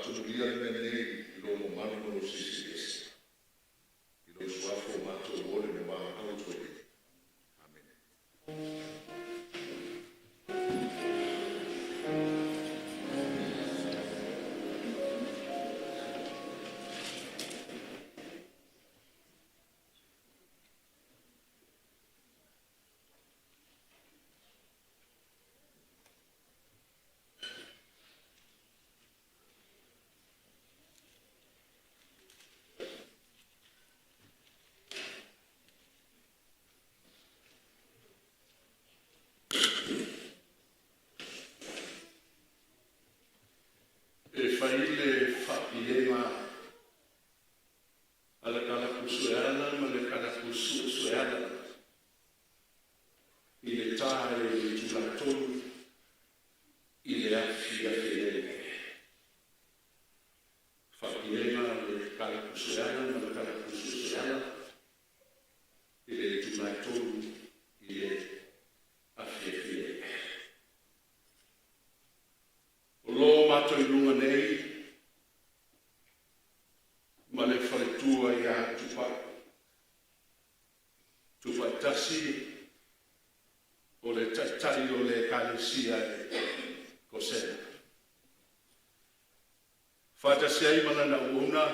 Faatumulia le mea nei i Lou mamalu ma Lou Silisili Ese, i Lou Suafa ua matou ole ma valaau atu ai nei. Amene. E fai le faapilega a le kalapu sueala ma le kalapu suesueala i le ta i le itula 3 i le afiafi nei. Faapilega a le kalapu sueala ma le kalapu suesueala i le itula e 3 i le afiafi nei. O lo o matou i luga nei ma le faletua ia Tupai, Tupaitasi o le Taitai o le Ekalesia e Kosena. Faatasi ai ma lana auauna,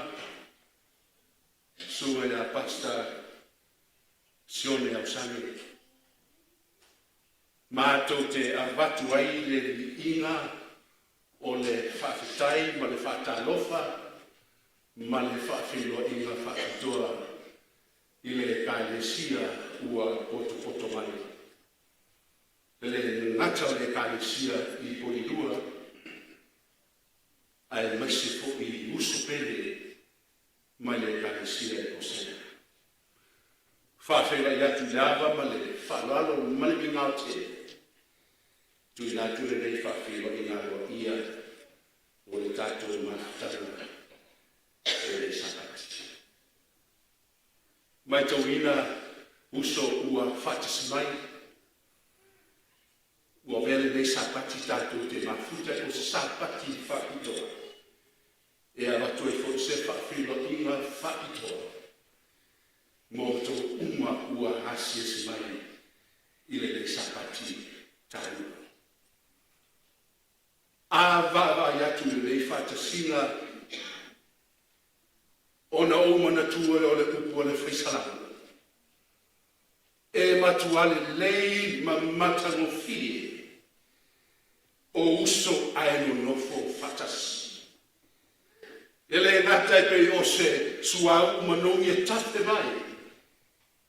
susuga ia Pastor Sione Ausani. Matou te avatu ai le viiga o le faafetai ma le faatalofa ma le faafeiloaiga faapitoa i le Ekalesia ua potopoto mai. E le gata o le Ekalesia i Polilua, aemaise foi i uso pele mai le Ekalesia e Kosena. Faafeiloai atu i le ava ma le faaaloalo ma le migao tele. Tuuina atu lenei faafeiloaiga aloaia o le tatou mafutaga e le Sapati. Matauina uso ua faatasi mai, ua avea lenei Sapati tatou te mafuta o se Sapati faapitoa e avatu ai foi se faafeiloaiga faapitoa mo outou uma ua asiasi mai i lenei Sapati taua. A vaavaai atu i lenei faatasiga, ona ou manatua lea o le upu a le Fai Salamo, e matua lelei ma matagofie o uso ae nonofo faatasi. E le gata e pei o se suauu manogi e tafe mai,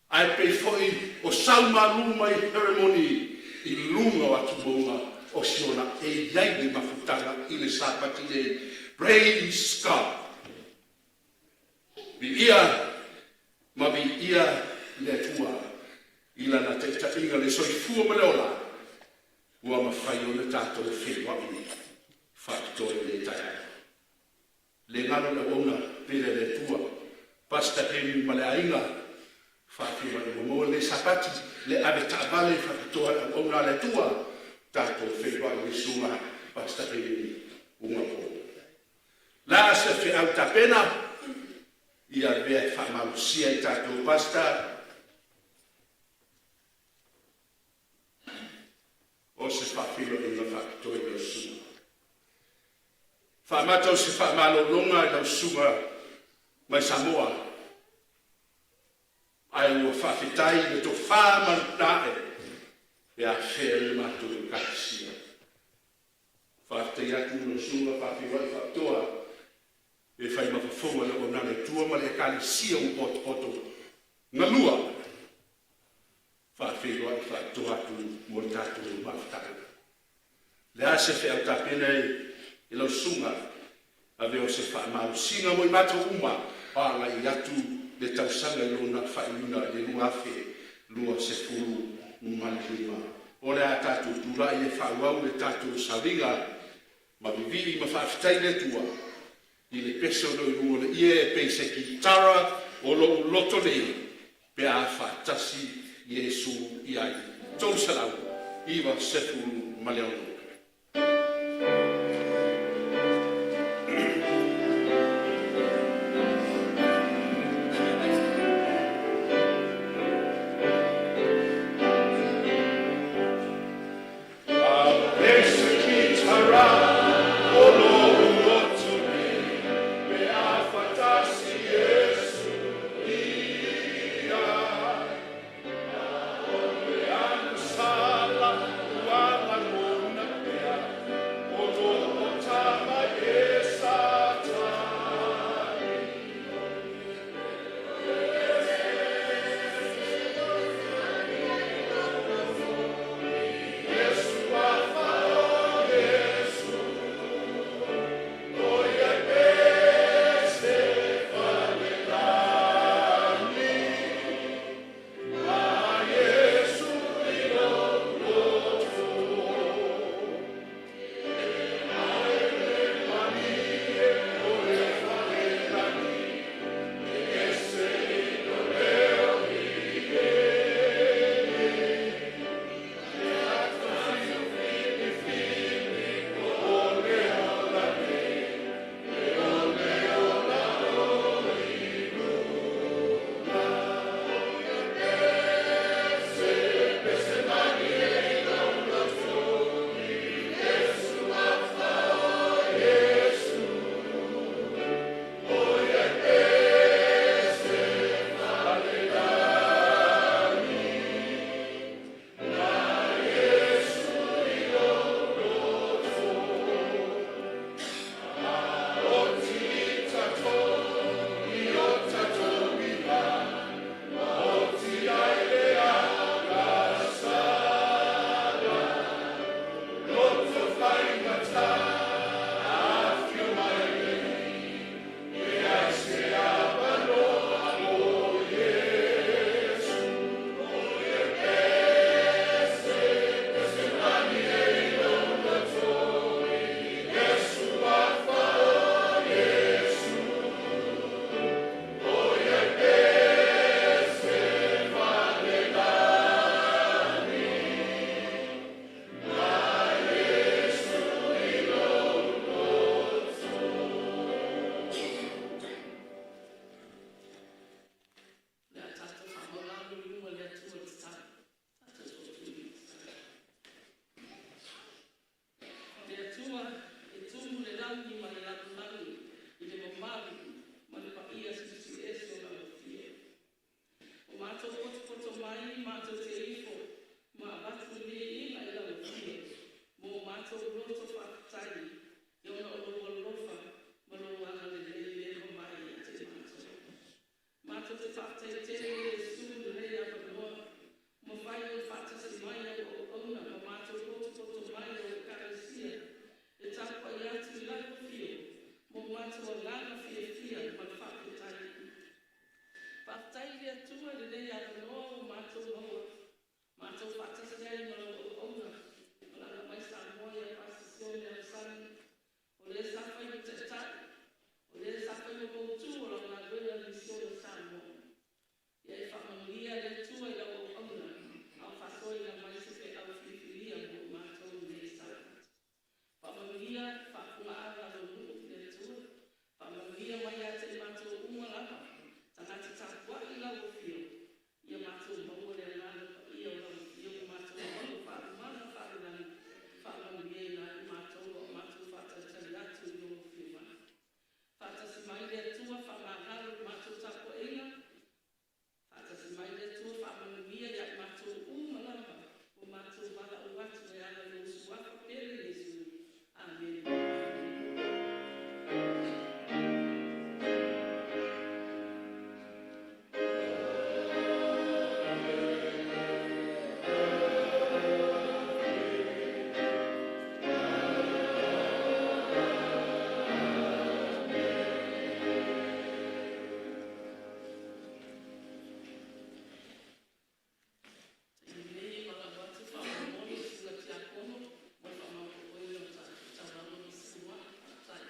ae pei foi o sau malu mai Heremoni i luga o atumauga o Siona e i ai le mafutaga i le Sapati nei. Praise God! Viia ma viia le Atua i lana taitaiga le soifua ma le ola ua mafai ona tatou feiloai faapitoa i lenei taeao. Le galo le auauna pele a le Atua, Pastor Henry ma le aiga, faafeiloai ua maua lenei Sapati, le ave taavale faapitoa le auauna a le Atua, tatou feiloai i le susuga Pastor Henry Ugapo. La se feau tapena ia avea e faamalosia i tatou Pastor o se faafeiloaiga faapitoa i lau susuga. Faamata o se faamalologa i lau susuga mai Samoa, ae ua faafetai i le tofa ma le tae e afea ai le matou Ekalesia. Faafetai atu i lau susuga faafeiloai faapitoa e fai ma fofoga i le auaunaga i tua ma le Ekalesia ua potopoto galua. Faafeiloai faapitoa atu mo le tatou mafutaga. Le a se feau tapena e lau susuga avea o se faamalosiga mo i matou uma o agai atu le tausaga i lona faaiuina i le 2025. O le a tatou tulai e faaauau le tatou sauniga ma vivii ma faafetai i le Atua i le pese o lo o i luga o le ie e pei se kitara o lou loto nei pe a faatasi Iesu i ai. 396. Atua e tumu le lagi ma le lalolagi i le mamalu ma le paia silisiliese o lau afio. Ua matou potopoto mai matou te ifo ma avatu le viiga i lau afio mo matou loto faafetai ona o lou alofa ma lou agalelei le mamae ia te matou. Matou te faafetai tele Iesu i lenei avanoa ua mafai ona faatasi mai au auauna ma matou potopoto mai au Ekalesia e tapuai atu i lau Afio mo matou agaga fiafia ma le faafetai. Faafetai i le Atua i lenei avanoa ua matou maua, matou faatasi ai ma lau auauna malaga mai Samoa ia Pasi Sione Apisani, o le sa fai ma taitai, o le sa fai ma mautu o lau galuega i le misione i Samoa. Ia e faamanuia le Atua i lau auauna a o faasoaina mai se feau filifilia mo i matou i lenei Sapatu. Faamanuia le faafofogaaga a lou nuu le Atua, faamanuia mai ia te i matou uma lava, tagata tapuai i lau Afio, ia matou maua le Agaga Paia o lau Afio ma matou maua faalumaga faalelagi e faamanuiaina ai i matou a o matou faatalitali atu i lou Afio mai. Faatasi mai le Atua faamagalo le matou tapuaiga, faatasi mai le Atua faamanuia ia i matou uma lava ua matou valaau atu e ala i lou Suafa pele Iesu. Amene. Taimi nei e valaau atu faamolemole i le Susuga i le Tiakono mo le faamaopoopoina o le taulaga ma se suluai. Faafetai.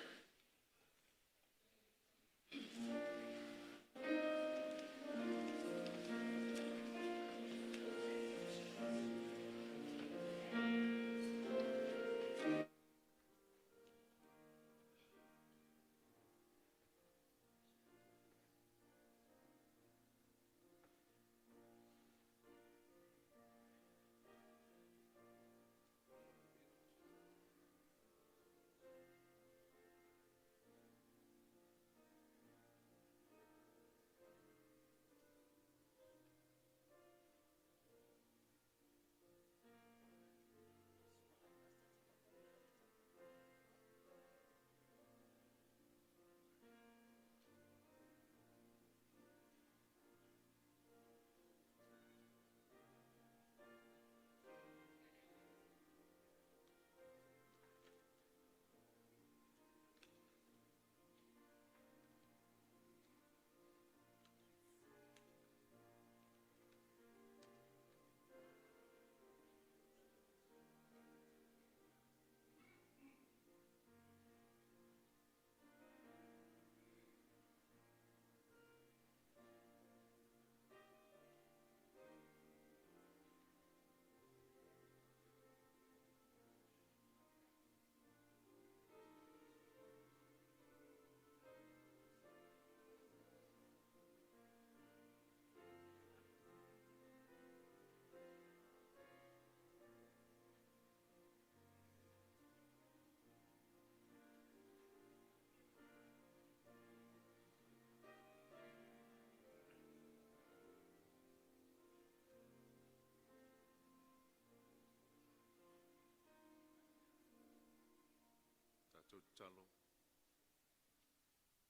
Tatou tatalo.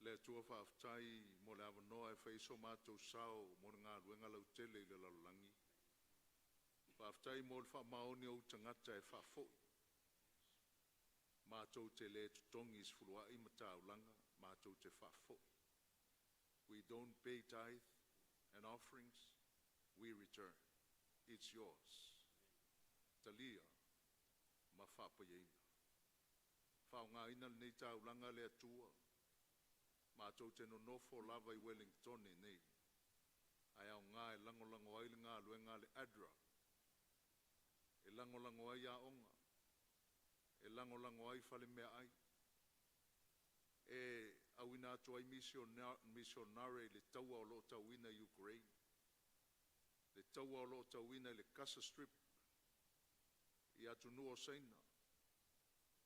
Le Atua faafetai mo le avanoa e fai ai so matou sao mo le galuega lautele i le lalolagi. Faafetai mo le faamaoni o ou tagata e faafoi. Matou te le totogi sefuluai ma taulaga, matou te faafoi. We don't pay tithe and offerings, we return. It's yours. Talia ma faapaiaina. Faaaogaina lenei taulaga le Atua, matou te nonofo lava i Wellington nei, ae aoga e lagolago ai le galuega a le ADRA, e lagolago ai aoga, e lagolago ai fale meaai, e auina atu ai missionary i le taua o lo o tauina i Ukraine, le taua o lo o tauina i le Gaza Strip, i atunuu o Saina.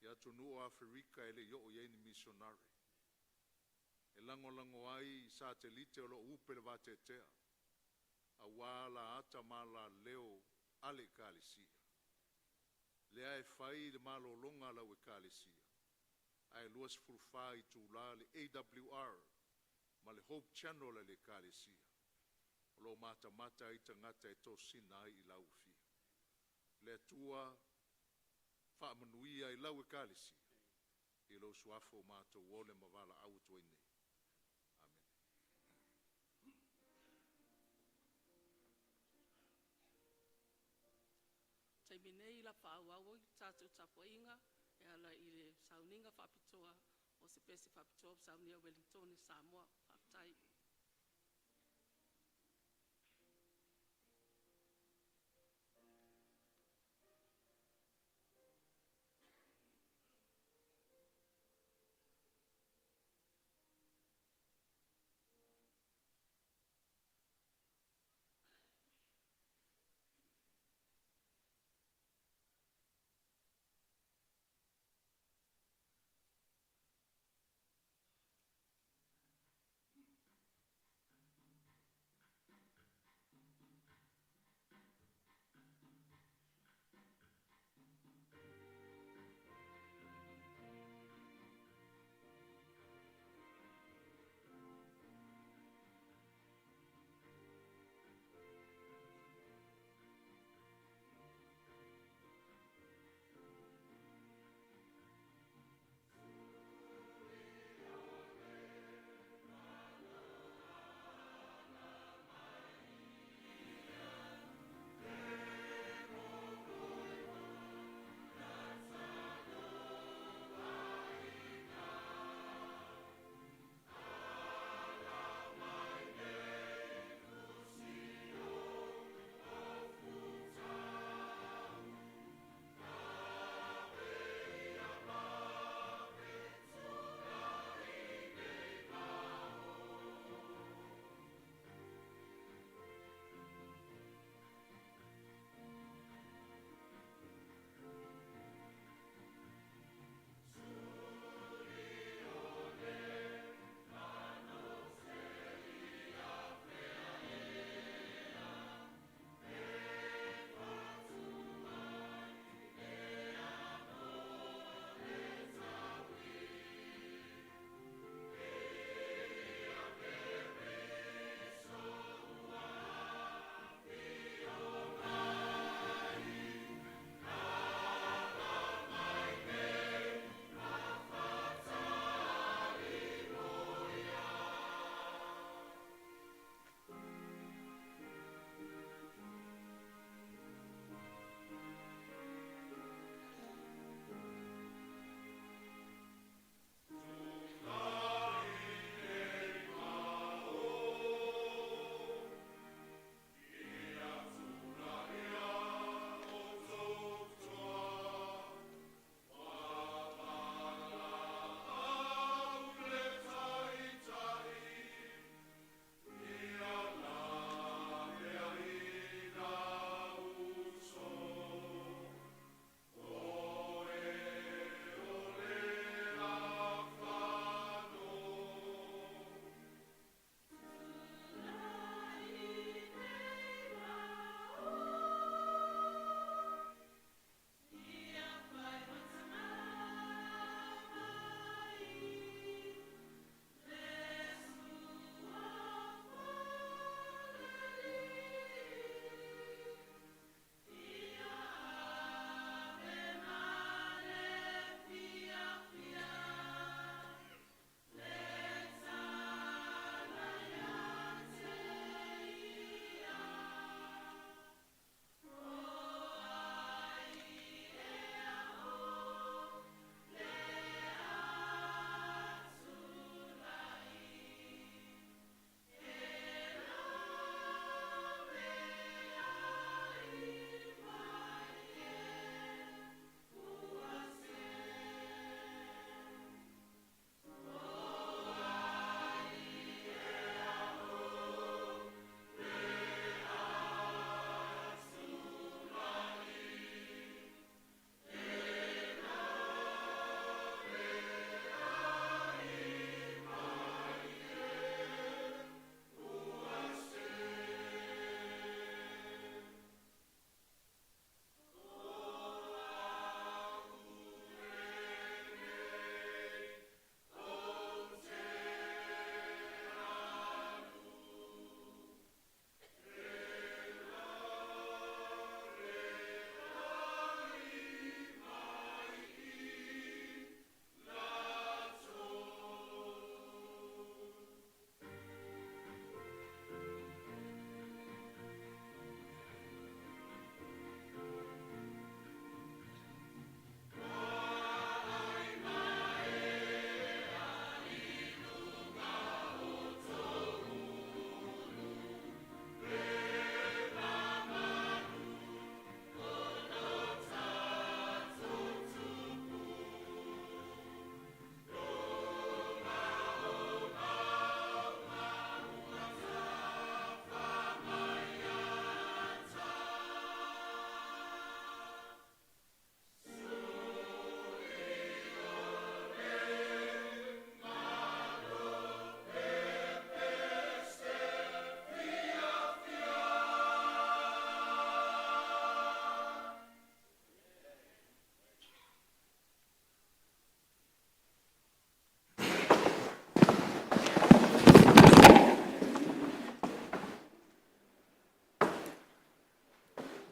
I atunuu o Aferika e le i oo i ai ni misionare, e lagolago ai satelite o lo o upe i le vateatea, aua alaata ma alaleo a le Ekalesia. Lea e fai le malologa a lau Ekalesia, ae 24 itula le AWR ma le Hope Channel a le Ekalesia, o lo o matamata ai tagata e tosina ai i lau afio. Le Atua faamanuia i lau Ekalesia, i lou suafa ua matou ole ma valaau atu ai nei. Amene. Taimi nei la faaauau ai le tatou tapuaiga e ala i le sauniga faapitoa o se pese faapitoa ua saunia e Ueligitone Samoa. Faafetai.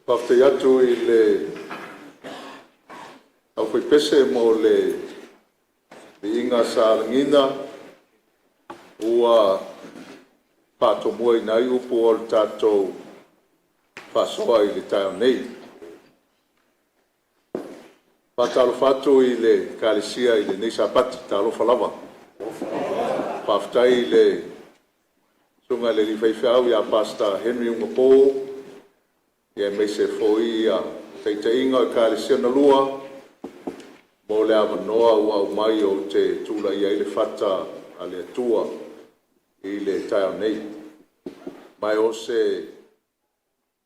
Faafetai atu i le aufaipese mo le viiga sa lagina ua faatomuaina ai upu o le tatou faasoa i le taeao nei. Faatalofa atu i le Ekalesia i lenei Sapati, talofa lava. Faafetai i le susuga i le alii faifeau ia Pastor Henry Ugapo aemaise foi le taitaiga o Ekalesia na lua mo le avanoa ua aumai ou te tulaia ai le fata a le Atua i le taeao nei. Ma o se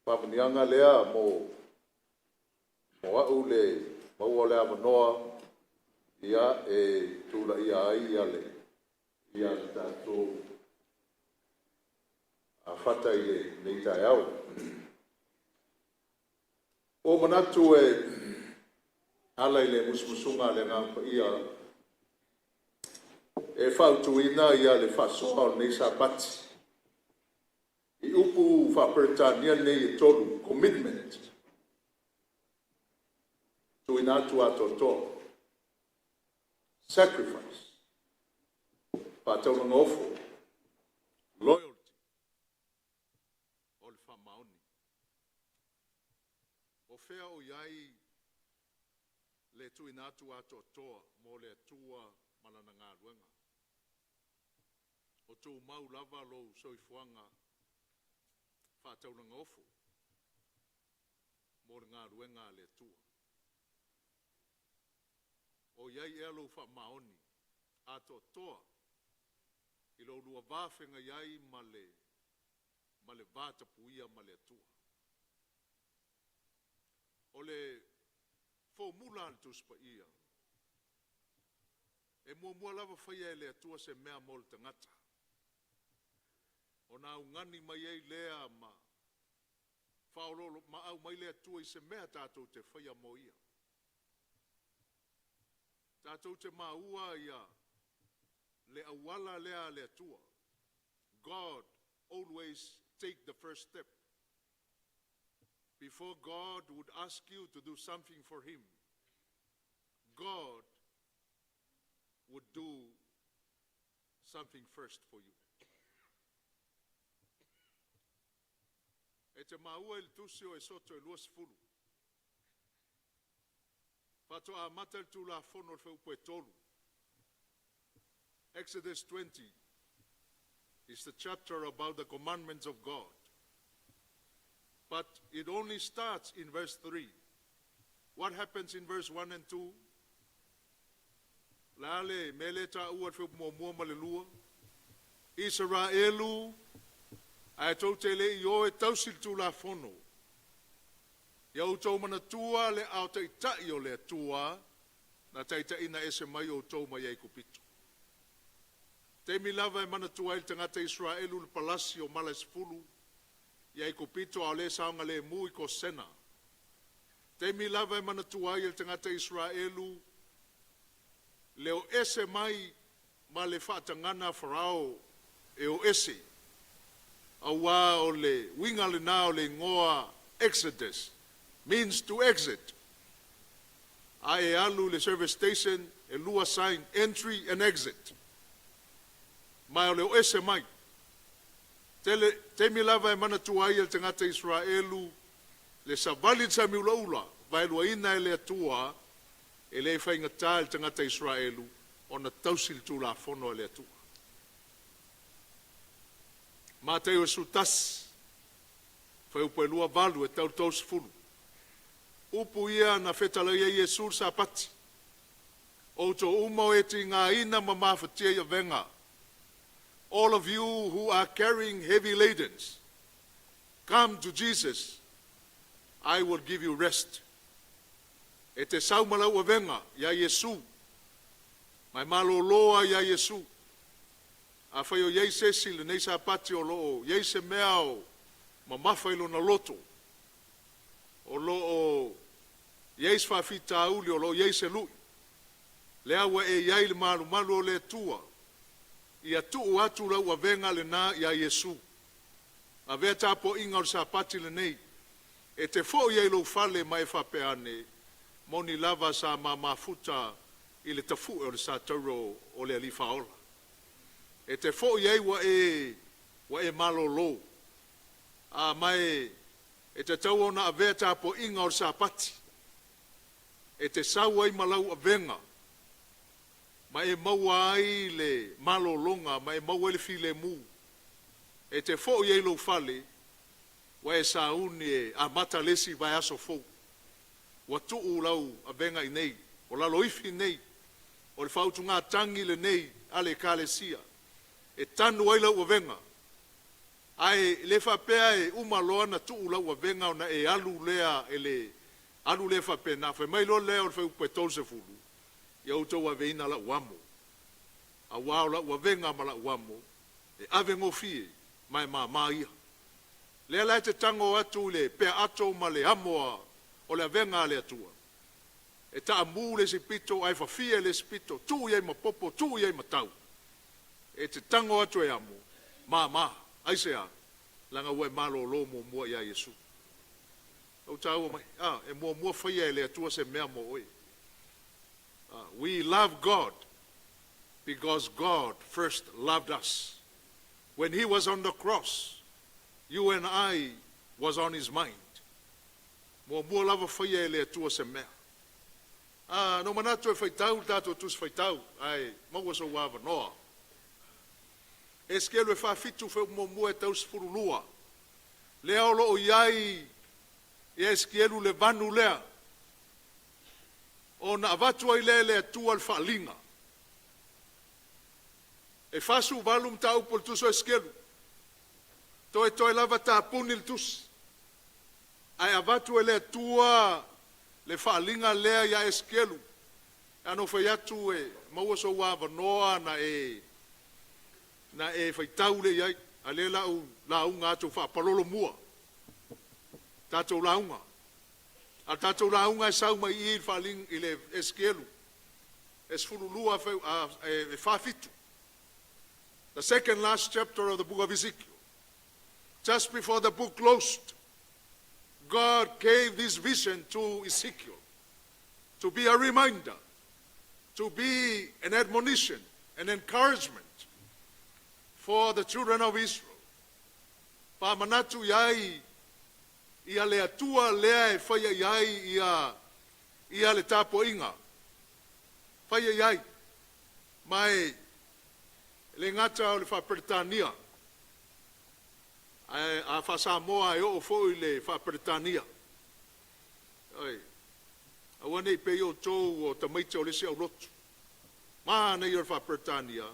faamanuiaga lea mo au le maua o le avanoa e tulaia ai le tatou fata i lenei taeao. Ua ou manatu e ala i le musumusuga a le Agaga Paia e fautuaina le faasoa o lenei Sapati i upu faa-Peretania nei e tolu: commitment, tuuina atu atoatoa, sacrifice, faataulaga ofo, loyalty, o le faamaoni. O fea o i ai le tuuina atu atoatoa mo le Atua ma lana galuega? O tumau lava lou soifuaga faataulaga ofo mo le galuega a le Atua? O i ai ea lou faamaoni atoatoa i lo oulua va feagai ai ma le va tapuia ma le Atua? O le formula a le Tusi Paia, e muamua lava faia e le Atua se mea mo le tagata, ona augani mai ai lea ma faaoloolomaau mai le Atua i se mea tatou te faia mo ia. Tatou te maua ia le auala lea a le Atua. God always take the first step. Before God would ask you to do something for him, God would do something first for you. E te maua i le tusi o Esoto e 20. Faatoa amata le Tulafono i le fuaiupu e 3. Exodus 20 is the chapter about the commandments of God. But it only starts in verse 3. What happens in verse 1 and 2? La le mele ta ua le fuaiupu muamua ma le lua. Israelu, ae tou te le i o e tausi le Tulafono. Ia outou manatua le ao taitai o le Atua na taitaiina ese mai outou mai Aikupito. Taimi lava e manatua ai le tagata Israelu le palasi o mala e 10 i Aikupito a o lē saogalemu i Kosena. Taimi lava e manatua ai e le tagata Israelu le o ese mai ma le faatagana a Farao e o ese, auā o le uiga lena o le igoa Exodus, means to exit. A e alu i le service station, e lua sign, entry and exit. Ma o le o ese mai. Tele, taimi lava e manatua ai e le tagata Israelu le savali le sami ulaula, vaeluaina e le Atua, e le faigata i le tagata Israelu ona tausi le Tulafono a le Atua. Mateo e 11, fuaiupu e 28 e tau 30. Upu ia na fetalai ai Iesu le Sapati. Outou uma o e tigaina ma mafatia i avega. All of you who are carrying heavy ladens, come to Jesus. I will give you rest. E te sau ma lau avega ia Iesu. Mai malōlō ia Iesu. A fai o iai se isi lenei Sapati o lo o iai se mea o mamafa i lona loto, o lo o iai se faafitauli, o lo o iai se lui, lea ua e iai le malumalu o le Atua, ia tuu atu lau avega lena ia Iesu. Avea tapuaiga o le Sapati lenei. E te foi ai i lou fale ma e faapea ane, moni lava sa ma mafuta i le tafue o le satauro o le Alii Faaola. E te foi ai ua e ua e malolo. A ma e e tatau ona avea tapuaiga o le Sapati. E te sau ai ma lau avega ma e maua ai le malologa ma e maua ai le filemu. E te foi ai i lou fale ua e sauni e amata le isi vaiaso fou. Ua tuu lau avega i inei, o laloifi nei, o le faautugatagi lenei a le Ekalesia e tanu ai lau avega. Ae le faapea e uma loa ona tuu lau avega ona e alu lea e le alu lea faapena. Fai mai loa lea o le fuaiupu e 30, ia outou aveina lau amo, aua o lau avega ma lau amo e avegofie ma e mama ia. Lea la e te tago atu i le peaato ma le amo o le avega a le Atua, e taamu le isi pito ae fafie le isi pito, tuu i ai ma popo, tuu i ai ma tau. E te tago atu e amo, mama. Aisea? Leaga ua e malolo muamua ia Iesu. Ou taua mai, ah, e muamua faia e le Atua se mea mo oe. We love God because God first loved us. When He was on the cross, you and I was on His mind. Muamua lava faia e le Atua se mea. Ah, no manatu e faitau le tatou tusi faitau, ae maua sou avanoa. Esekielu e 47 fuaiupu muamua e tau 12. Lea o loo i ai ia Esekielu le vanu lea, ona avatu ai lea e le Atua le faaliga. E 48 mataupu o le tusi o Esekielu. Toetoe lava tapuni le tusi. Ae avatu e le Atua le faaliga lea ia Esekielu. Ana fai atu e maua sou avanoa na e na e faitau le iai. A lea la au lauga atu faapalolo mua. Tatou lauga. A tatou lauga e sau mai i le faaliga i le Esekielu. E 12 e 47. The second last chapter of the book of Ezekiel. Just before the book closed, God gave this vision to Ezekiel to be a reminder, to be an admonition, an encouragement for the children of Israel. Faamanatu i ai ia le Atua lea e faia i ai ia, ia le tapuaiga. Faia i ai. Ma e le gata o le faa-Peretania, ae a faa-Samoa e oo foi le faa-Peretania. Oi, aua ne i pei outou o tamaiti o le isi aulotu. Manaia o le faa-Peretania,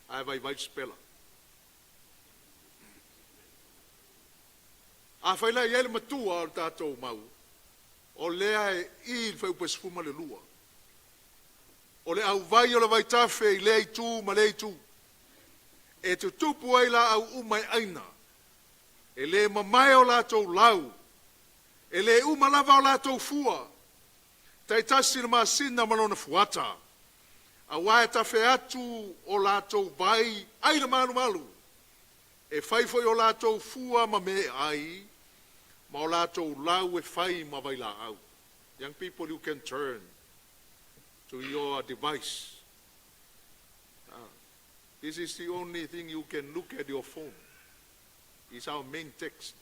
ae vaivai le sipela. A fai la i ai le matua o le tatou mau, o lea e i le fuaiupu e 12. O le auvai o le vaitafe i lea itu ma lea itu. E tutupu ai laau uma e aina. E le mamae o latou lau. E le uma lava o latou fua. Taitasi le masina ma lona fuata. Aua e tafe atu o latou vai ai le malumalu. E fai foi o latou fua ma me ai, ma o latou lau e fai ma vailaau. Young people, you can turn to your device. This is the only thing you can look at your phone. It's our main text.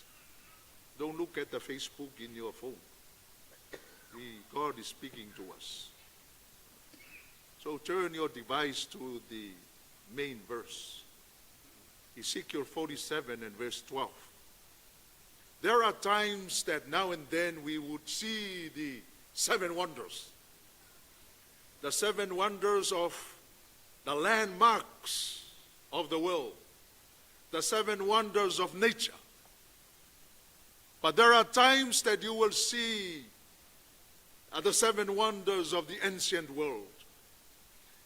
Don't look at the Facebook in your phone. God is speaking to us. So turn your device to the main verse. Ezekiel 47 and verse 12. There are times that now and then we would see the seven wonders. The seven wonders of the landmarks of the world. The seven wonders of nature. But there are times that you will see the seven wonders of the ancient world.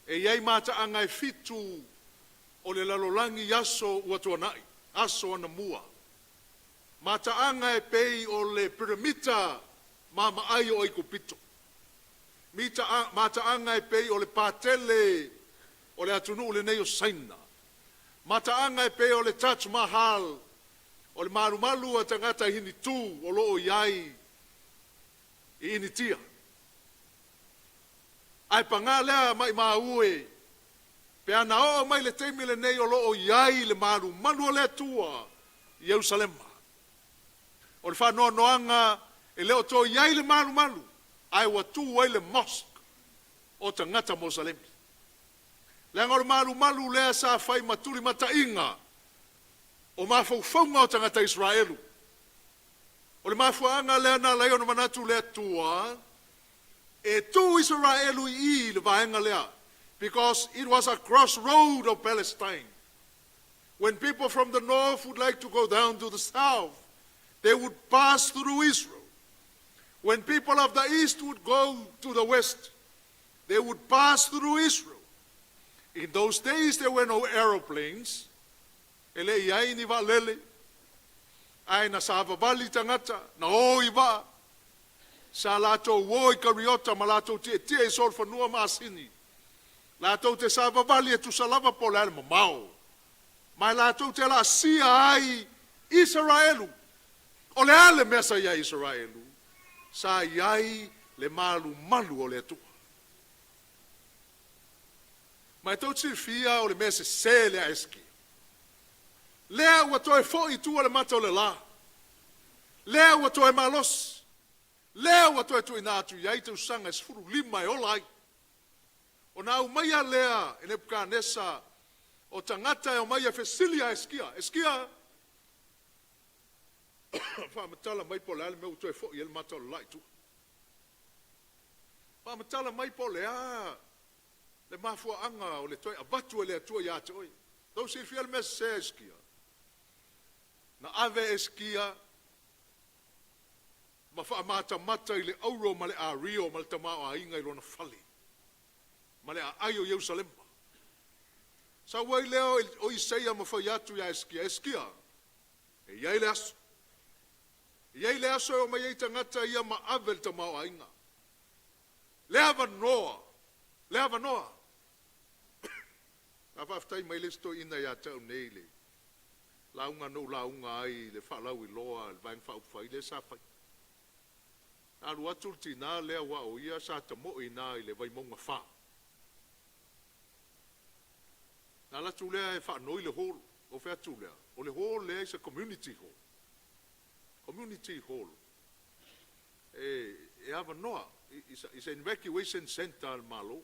E i ai mataaga e fitu o le lalolagi i aso ua tuanai, aso anamua. Mataaga e pei o le piramita maamaai o Aikupito. Mataaga e pei o le patele o le atunuu lenei o Saina. Mataaga e pei o le Taj Mahal. O le malumalu a tagata Hinitu o lo o i ai i Initia. Ae pagā lea maimau e, pe ana oo mai le taimi lenei o lo o i ai le malumalu o le Atua i Ierusalema. O le faanoanoaga e le o toe i ai le malumalu, ae ua tu ai le mosque o tagata Mosalemi. Leaga o le malumalu lea sa fai ma tulimataiga o mafaufauga o tagata Isaraelu. O le mafuaaga lea na ala ai ona manatu le Atua e tu Isaraelu i i i le vaega lea, because it was a crossroad of Palestine. When people from the north would like to go down to the south, they would pass through Israel. When people of the east would go to the west, they would pass through Israel. In those days, there were no aeroplanes. E le i ai ni vaalele. Ae na savavali tagata, na o i vaa. Sa latou o i kariota ma latou tietie i solofanua ma asini. Latou te savavali e tusa lava po o le a le mamao. Ma e latou te laasia ai Isaraelu. O le a le mea sa i ai Isaraelu? Sa i ai le malumalu o le Atua. Ma e tou te silafia o le mea sese lea a Hesekia. Lea ua toe foi i tua le mata o le la. Lea ua toe malosi. Lea ua toe tuuina atu i ai tausaga e 15 e ola ai. Ona aumaia lea e Nepukanesa o tagata e omai e fesili ia Hesekia, Hesekia, faamatala mai po o le a le mea ua toe foi ai le mata o le la i tua. Faamatala mai po o le a le mafuaaga o le toe avatu e le Atua ia te oe. Tou silafia le mea sese a Hesekia? Na ave e Hesekia ma faamatamata i le auro ma le ario ma le tamaoaiga i lona fale ma le aai o Ierusalema. Sau ai lea o Isaia ma fai atu ia Hesekia, Hesekia, e i ai le aso. E i ai le aso e omai ai tagata ia ma ave le tamaoaiga. Le avanoa, le avanoa. Na faafetai mai le isi toeaina ia te au nei i le lauga na ou lauga ai i le faalauiloa a le Vaega Faaupufai lea sa fai. Na alu atu le tinā lea aua o ia sa tamoe i ina i le Vaimauga 4. Na alu atu lea e faanoi le hall. Ou fai atu lea, o le hall lea is a community hall. Community hall. E avanoa, is an evacuation center a le Malo.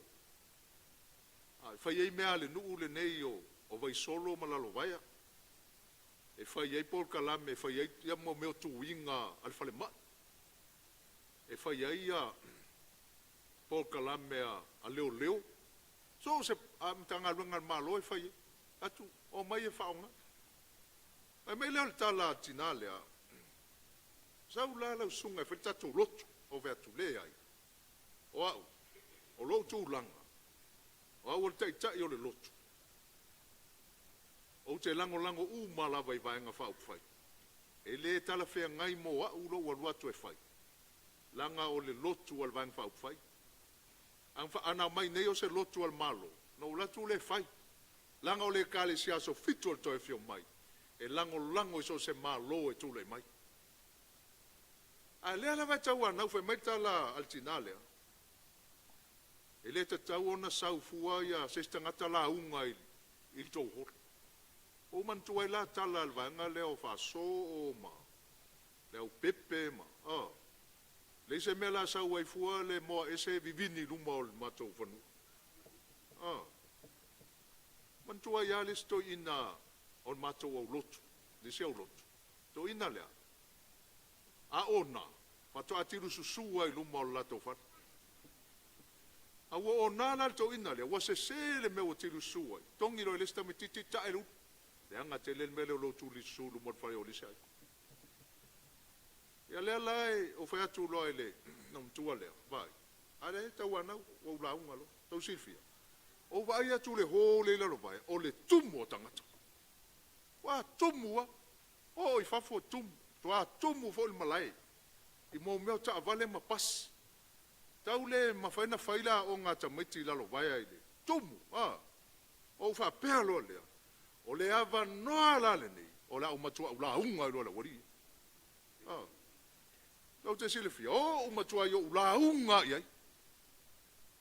E fai ai mea a le nuu lenei o Vaisolo ma Lalovaea. E fai ai polokalame, e fai ai ia mea o tuiga a le falemai. E fai ai ia polokalame a leoleo. So o se Matagaluega a le Malo e fai ai. Atu, omai e faaaoga. Fai mai lea o le tala a le tinā lea, sau la lau susuga e fai le tatou lotu. Ou fai atu, leai. O au, o lou tulaga, o au o le taitai o le lotu. Ou te lagolago uma lava i Vaega Faaupufai. E le talafeagai mo au lou alu atu e fai, leaga o le lotu a le Vaega Faaupufai. Ana aumai nei o se lotu a le Malo, ona ou alu atu lea e fai. Leaga o le Ekalesia Aso Fitu o le Toe Afio Mai, e lagolago i so o se Malo e tulai mai. A o lea lava e tauanau, fai mai le tala a le tinā lea, e le tatau ona sau fua ia se isi tagata lauga i le tou hall. Ua ou manatua ai la tala a le vaega lea o Faasoo ma Leaupepe ma, oh, leai se mea o le a sau ai fua le moa ese vivini i luma o le matou fanua. Oh. Manatua ai lava le isi toeaina o le matou aulotu, le isi aulotu, toeaina lea, a ona, faatoa tilususu lava i luma o le latou fale. A ua ona la le toeaina lea, ua sese le mea ua tilususu ai, togi loa e le isi tamaitiiti ta'e le ulu. Leaga tele le mea lea o lou tulisusu i luma o le fale o le isi aiga. Ia lea la e, ou fai atu loa i le matua lea, vaai, a lea e tauanau, ua ou lauga loa, tou silafia. Ou vaai atu i le hall lea i Lalovaea, o le tumu o tagata. Ua tumu lava. Oo i fafo e tumu. Matua tumu foi le malae i mea o taavale ma pasi. Tau le mafai ona fai le aoga a tamaiti i Lalovaea i le tumu. Ou faapea loa lea, o le avanoa la lenei. O le a ou matua'u lauga ai loa i le aualii ia. A. Tou te silafia, o ou matua i ou lauga i ai.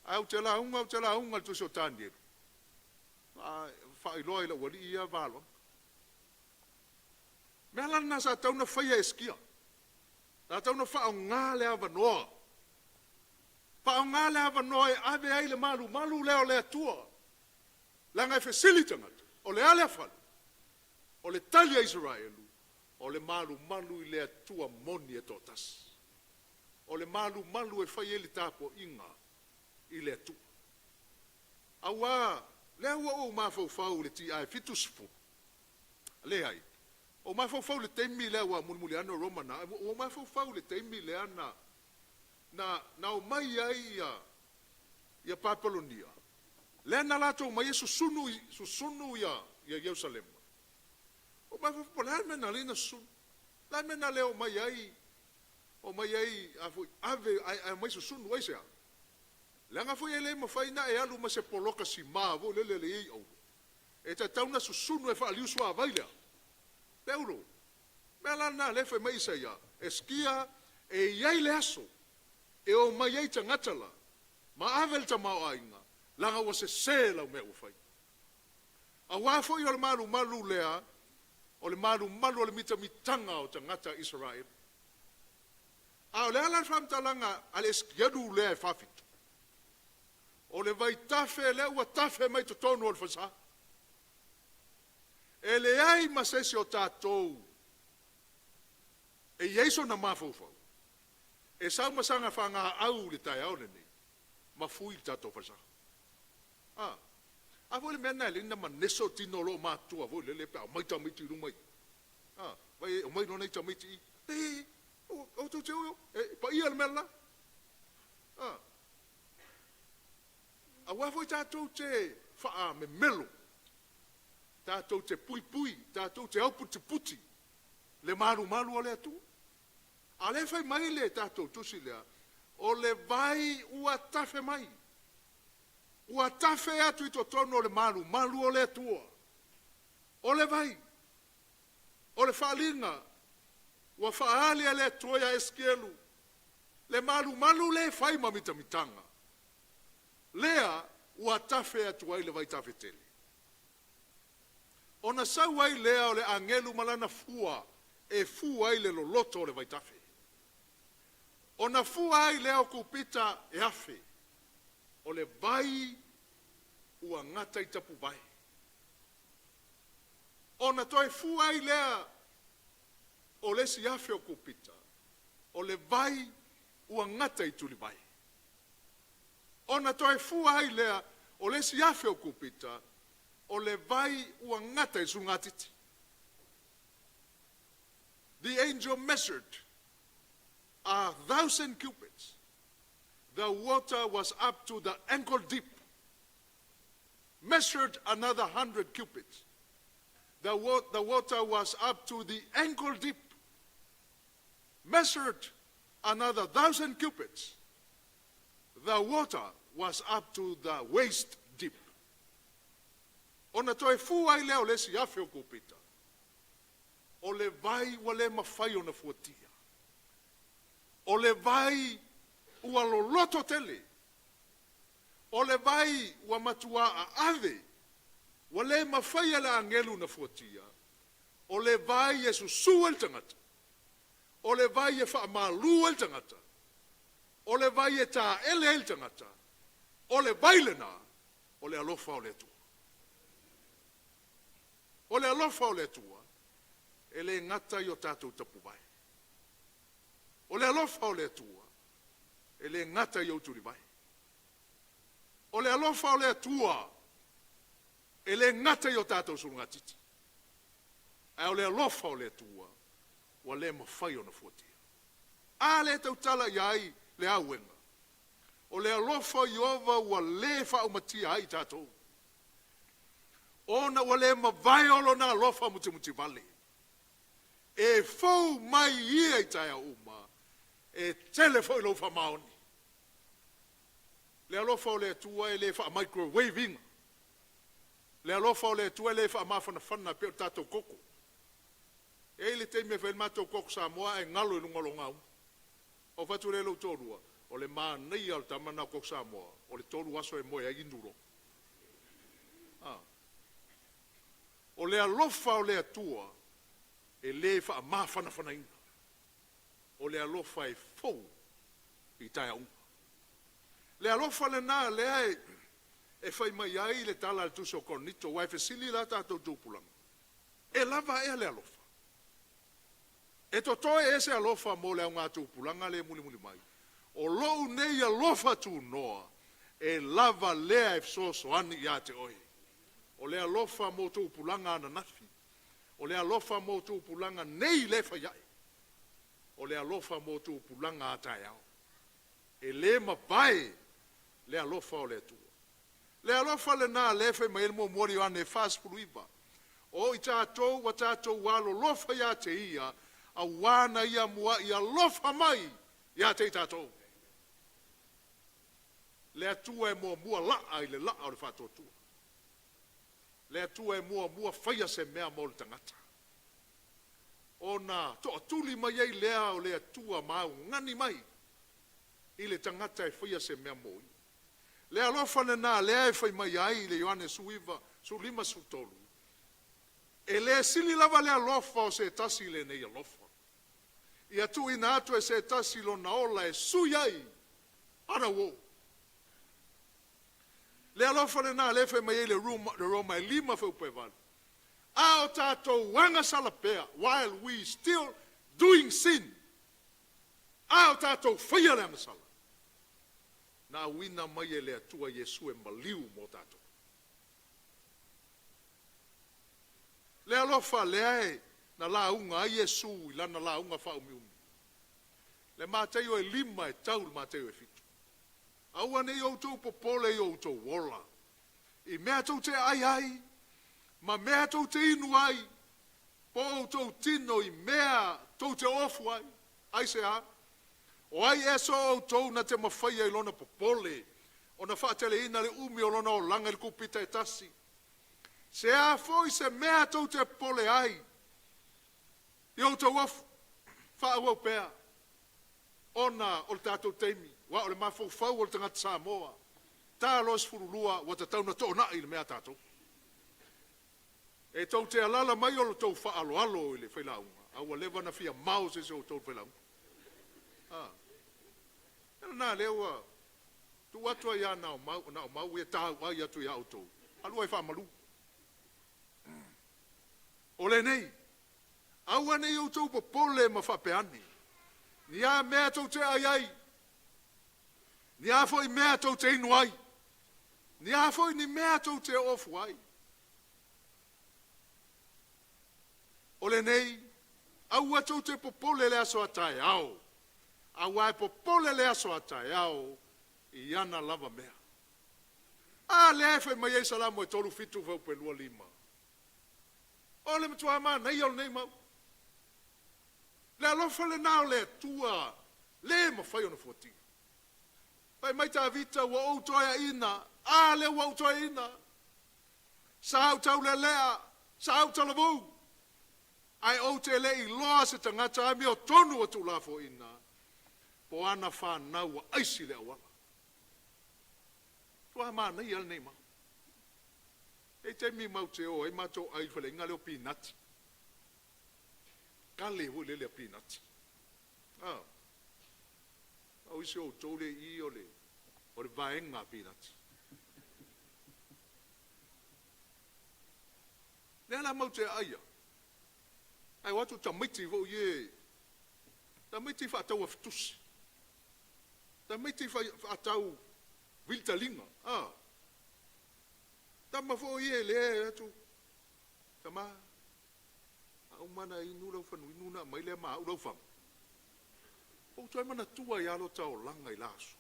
Ae ou te lauga, ou te lauga i le tusi o Tanielu. Faailoa i le aualii ia valoaga. Mea la lena sa tatau ona faia e Hesekia. Sa tatau ona faaaoga le avanoa. Faaaoga le avanoa e ave ai le malumalu lea o le Atua. Leaga e fesili tagata, o le a lea fale? O le tali a Isaraelu, o le malumalu i le Atua moni e toatasi. O le malumalu e fai ai le tapuaiga i le Atua. Aua, lea ua ou mafaufau i le TI 70, leai, ua ou mafaufau i le taimi lea, aua mulimuli ane o Roma na, ua ou mafaufau i le taimi lea na, na, na omai ai ia, ia Papelonia, lea na latou omai e susunu, susunu ia, ia Ierusalema. Ua ou mafaufau, po o le a le mea na ala ai ona susunu? O le a le mea na le omai ai, omai ai, a foi, ave, ae, ae omai susunu, aisea? Leaga foi e le mafai ona e alu ma se poloka simā foi lele e i ai auro. E tatau ona susunu e faaliu suavai lea. Le auro. O le mea la lena lea e fai mai Isaia, Hesekia, e i ai le aso e omai ai tagata la, ma ave le tamaoaiga, leaga ua sese lau mea ua fai. Aua foi o le malumalu lea, o le malumalu o le mitamitaga o tagata Isaraelu. A o le a la le faamatalaga a le Esikielu lea e faafitu? O le vaitafe lea ua tafe mai totonu o le falesa. E leai ma se isi o tatou e i ai sona mafaufau e sau ma saga fagaau i le taeao lenei ma fui le tatou falesa. A, a foi le mea lena e alai na maneso tino o loomatua foi lele pe a omai tamaiti i luma i i. A, vai e omai loa nai tamaiti i i. E, o tou te o, e paia le mea le la. A, aua foi tatou te faamemelo, tatou te puipui, tatou te auputiputi le malumalu o le Atua. A o lea e fai mai le tatou tusi lea, o le vai ua tafe mai. Ua tafe atu i totonu o le malumalu o le Atua. O le vai, o le faaaliga ua faaali e le Atua ia Esikielu, le malumalu lea e fai ma mitamitaga, lea ua tafe atu ai le vaitafe tele. Ona sau ai lea o le agelu ma lana fua e fua ai le loloto o le vaitafe. Ona fua ai lea o kupita e 1,000, o le vai ua gata i tapuvae. Ona toe fua ai lea o le isi 1,000 o kupita, o le vai ua gata i tulivae. Ona toe fua ai lea o le isi 1,000 o kupita, o le vai ua gata i sulugatiti. The angel measured 1,000 cubits. The water was up to the ankle deep. Measured another 100 cubits. The, wa- the water was up to the ankle deep. Measured another 1,000 cubits. The water was up to the waist deep. Ona toe fua ai lea o le isi 1,000 o kupita, o le vai ua le mafai ona fuatia. O le vai ua loloto tele. O le vai ua matua aave, ua le mafai e le agelu ona fuatia. O le vai e susu ai le tagata. O le vai e faamalu ai le tagata. O le vai e taele ai le tagata. O le vai lena, o le alofa o le Atua. O le alofa o le Atua, e le gata i o tatou tapuvae. O le alofa o le Atua, e le gata i ou tulivae. O le alofa o le Atua, e le gata i o tatou sulugatiti. Ae o le alofa o le Atua, ua le mafai ona fuatia. A lea e tautala i ai le auega. O le alofa o Ieova ua le faaumatia ai i tatou, ona ua le mavae o lona alofa mutimutivale. E fou mai ia i taeao uma, e tele foi lou faamaoni. Le alofa o le Atua e le faa-microwave ina. Le alofa o le Atua e le faamafanafana pei o le tatou koko. E i ai le taimi e fai ai le matou koko Samoa ae galo i luga o lou gauga. Ou fai atu lea i lou toalua, o le manaia o le tama lena o koko Samoa, o le tolu aso e moe ai inu loa. A. O le alofa o le Atua e le faamafanafanaina. O le alofa e fou i taeao uma. Le alofa lena lea e, e fai mai ai le tala a le tusi o Korinito, aua e fesili la tatou tupulaga, e lava ea le alofa? E totoe ea se alofa mo le augatupulaga lea e mulimuli mai? O lou nei alofa tunoa, e lava lea e fesoasoani ia te oe. O le alofa mo tupulaga ananafi, o le alofa mo tupulaga nei lea e fai ae, o le alofa mo tupulaga a taeao. E le mavae le alofa o le Atua. Le alofa lena lea e fai mai ai le muamua o Ioane 49, o i tatou ua tatou alolofa ia te ia, auā na ia muai alofa mai ia te i tatou. Le Atua e muamua laa i le laa o le faatuatua. Le Atua e muamua faia se mea mo le tagata. Ona toatuli mai ai lea o le Atua ma augani mai i le tagata e faia se mea mo ia. Le alofa lena lea e fai mai ai le Ioane 19, 53, e le sili lava le alofa o se tasi i lenei alofa. Ia tuuina atu e se tasi lona ola e sui ai ana uo. Le alofa lena lea e fai mai ai le Roma, le Roma e 5 fuaiupu e 8. A o tatou agasala pea, while we still doing sin, a o tatou faia le agasala, na auina mai e le Atua Iesu e maliu mo tatou. Le alofa lea e na lauga ai Iesu i lana lauga faaumiumi. Le Mataio e 5 e tau i le Mataio e 7. Aua ne i outou popole i o outou ola, i mea tou te ai ai, ma mea tou te inu ai, po o outou tino i mea tou te ofu ai. Aisea? O ai ea so outou na te mafaia i lona popole, ona faateleina le umi o lona olaga i le kupita e tasi? Se a foi se mea tou te popole ai i outou ofu, faaauau pea, ona o le tatou taimi, aua o le mafaufau o le tagata Samoa, ta loa 12 ua tatau ona toonai le mea a tatou. E tou te alala mai o le tou faaaloalo i le failauga, a ua leva ona fia mao se isi o outou i le failauga. Ah. E lena lea ua tuu atu ai lava na o mau, na o mau ia tauai atu ia outou, alu ai faamalu. O lenei, aua ne i outou popole ma faapea ane, ni a mea tou te ai ai, ni a foi mea tou te inu ai, ni a foi ni mea tou te ofu ai. O lenei, aua tou te popole le aso a taeao, aua e popole le aso a taeao i ana lava mea. A lea e fai mai ai Salamo e 37 fuaiupu e 25. O le matua manaia o lenei mau. Le alofa lena o le Atua le mafai ona fuatia. Fai mai Tavita, ua ou toeaina, a lea ua ou toeaina. Sa ou taulelea, sa ou talavou, ae ou te le iloa se tagata amiotonu ua tuulafoaiina, po o ana fanau ua aisi le auala. Matua manaia lenei mau. E i ai taimi matou te o ai matou ai i le faleaiga lea o Pinati. Kale foi lele a Pinati. Ah. O isi o outou le i o le, o le vaega a Pinati. Lea la matou te aai ai. Ae o atu tamaiti foi ie, tamaiti faatau afitusi, tamaiti faatau vilitaliga, ah. Tama foi ie lea atu, tama, a uma ona inu lau fanuinu ona aumai lea ma au lau fagu. Ou toe manatua ai lava lota olaga i la aso.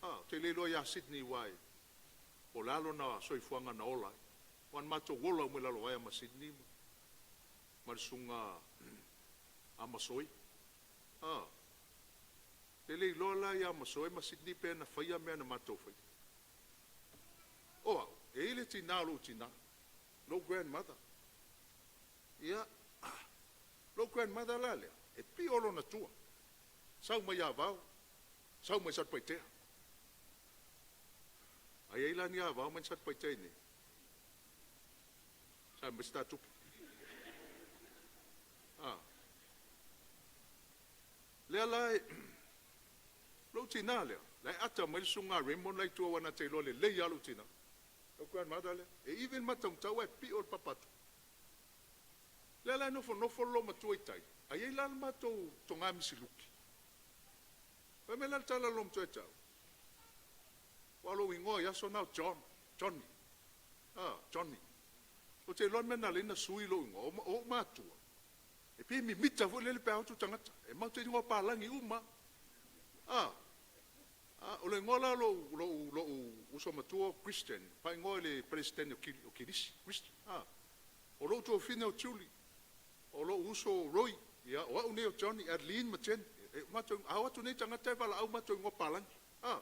Ah, ou te le iloa ia Sydney uae, po o le a lona soifuaga na ola ai. Aua na matou ola uma i Lalovaea ma Sydney ma le susuga Amasoe. Ah, te le iloa la ia Amasoe ma Sydney pe na faia mea na matou faia. O au, e i ai le tinā o lou tinā, lou grandmother. Ia, Lou grandmother la lea, e pio lona tua. Sau mai Avao, sau mai Satupaitea. A i ai la ni Avao ma ni Satupaitea i inei? Sa aumai se ta tupe. A. Lea la e, lou tina lea, la e ata mai le susuga a Raymond la i tua aua na te iloa lelei lava lou tina. Lou grandmother lea, e even mataumatau ae pio le papa atu. Lea la e nofonofo le loomatua i tai, a i ai la le matou toga misiluki. Fai mai la le tala a le loomatua ia te au, Aua o lou igoa i aso na o John, Johnny. Ah, Johnny. Ou te iloa le mea na ala ai ona sui lou igoa, o ou matua, e pei e mimita foi lele pe a o atu tagata. E matou te igoa palagi uma lava. Ah, ah, o le igoa la o lou, lou, lou uso matua o Christian, faaigoa i le Peresetene o o Kilisi, Christian. Ah, o lou tuafafine o Julie, o lou uso o Roy, ia, o au nei o Johnny, Adeline ma Jen. E, matou, a o atu nei tagata e valaau matou igoa palagi. Ah,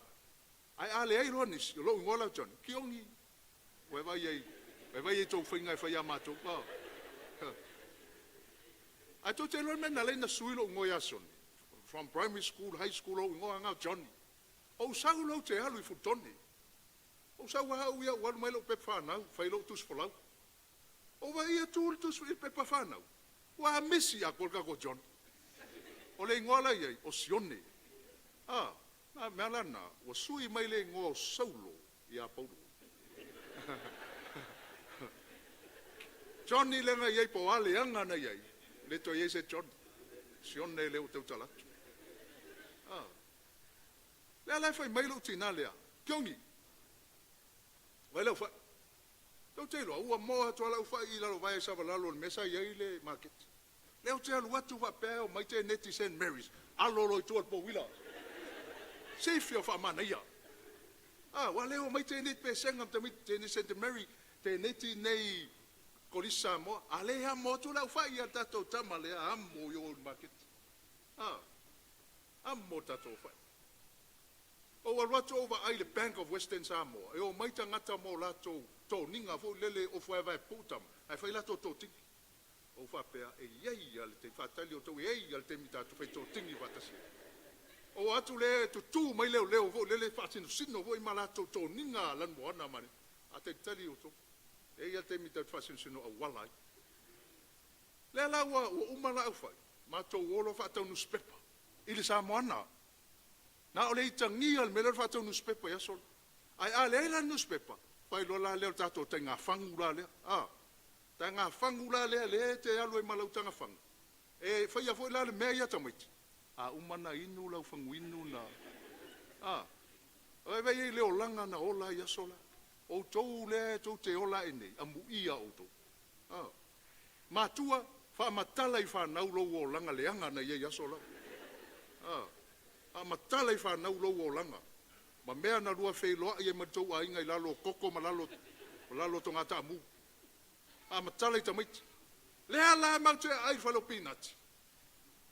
ae a leai loa nisi, o lou igoa la o Johnny, Kiogi. Ua e vaai ai, ua e vaai ai i tou faiga e fai ia matou. Ah. Ae tou te iloa le mea na ala ai ona sui lou igoa ia Sione? From primary school, high school, o lou igoa lava o Johnny. Ou sau loa ou te alu i Fultone. Ou sau lava au ia ou alu mai lou pepa fanau, fai lou tusi folau. Ou vaai atu le tusi i le pepa fanau, ua misi atoa le tatou Johnny. O le igoa la e i ai, o Sione. A, na mea la lena, ua sui mai le igoa o Saulo ia Paulo. Johnny lea na i ai po o a leaga na i ai, le toe i ai se Johnny. Sione lea ua tautala atu. A, lea la e fai mai lou tina lea, Kiogi, vaai lau fai. Tou te iloa, ua moa atu lava lau fai i lalovaea i Savalalo i le mea sa i ai le maketi. Lea ou te alu atu faapea e omai teneti Saint Mary's, alo loa i tua i le pouila. Sifi o faamanaia. Ah, ua le omai teneti Pesega ma tamaiti teneti Saint Mary, teneti nei Kolisi Samoa. A le amo atu le aufai ia tatou tama lea amo i o i le maketi. Ah, amo tatou aufai. Ou alu atu ou vaai i le Bank of Western Samoa, e omai tagata ma o latou toniga foi lele ofu vaevae pupuu tama, ae fai latou totigi. Ou faapea, e i ai lava le taimi, faatali outou, e i ai lava le taimi tatou fai totigi faatasi ai. Ou atu lea e tutu mai leoleo foi lele faasinosino foi ma latou toniga lanumoana ma le, a talitali outou, e i ai lava le taimi tatou te faasinosino auala ai. Lea la ua uma la au fai, matou o loa faatau nusipepa i le Samoana. Na o le itagia le mea lea o le faatau nusipepa i aso la. Ae a leai la le nusipepa, fai loa la lea o le tatou taiga fagu la lea. A, taiga fagu la lea, lea e te alu ai ma lau taga fagu. E faia foi la le mea ia tamaiti, a uma na inu lau faguinu na, a, vaivai ai le olaga na ola ai aso la. Outou lea e tou te ola ae nei, amuia outou. A, matua, faamatala i fanau lou olaga leaga na i ai aso la. A, faamatala i fanau lou olaga, ma mea na lua feiloai ai ma le tou aiga i lalo o koko ma lalo, lalo o toga taamu. Faamatala i tamaiti. Lea la matou te aai i le fale o pinati.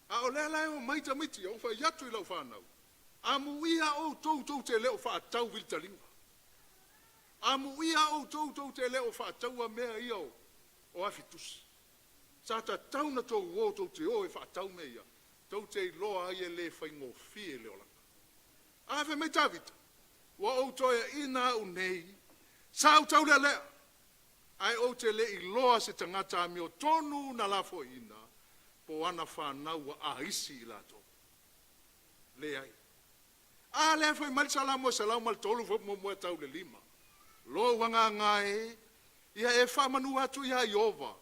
A o lea la e omai tamaiti, ou fai atu i lau fanau, amuia outou tou te le o faatau vilitaliga. Amuia outou tou te le o faataua mea ia o afitusi. Sa tatau na tou o tou te o e faatau mea ia, tou te iloa ai e le faigofie le olaga. A fai mai Tavita, ua ou toeaina au nei, sa ou taulealea, ae ou te le iloa se tagata amiotonu na lafoaiina, po o ana fanau ua aisi i latou. Leai. A lea fai mai le Salamo e 103 fuaiupu 1 e tau i le 5. Lou agaga e, ia e faamanu atu iā Ieova,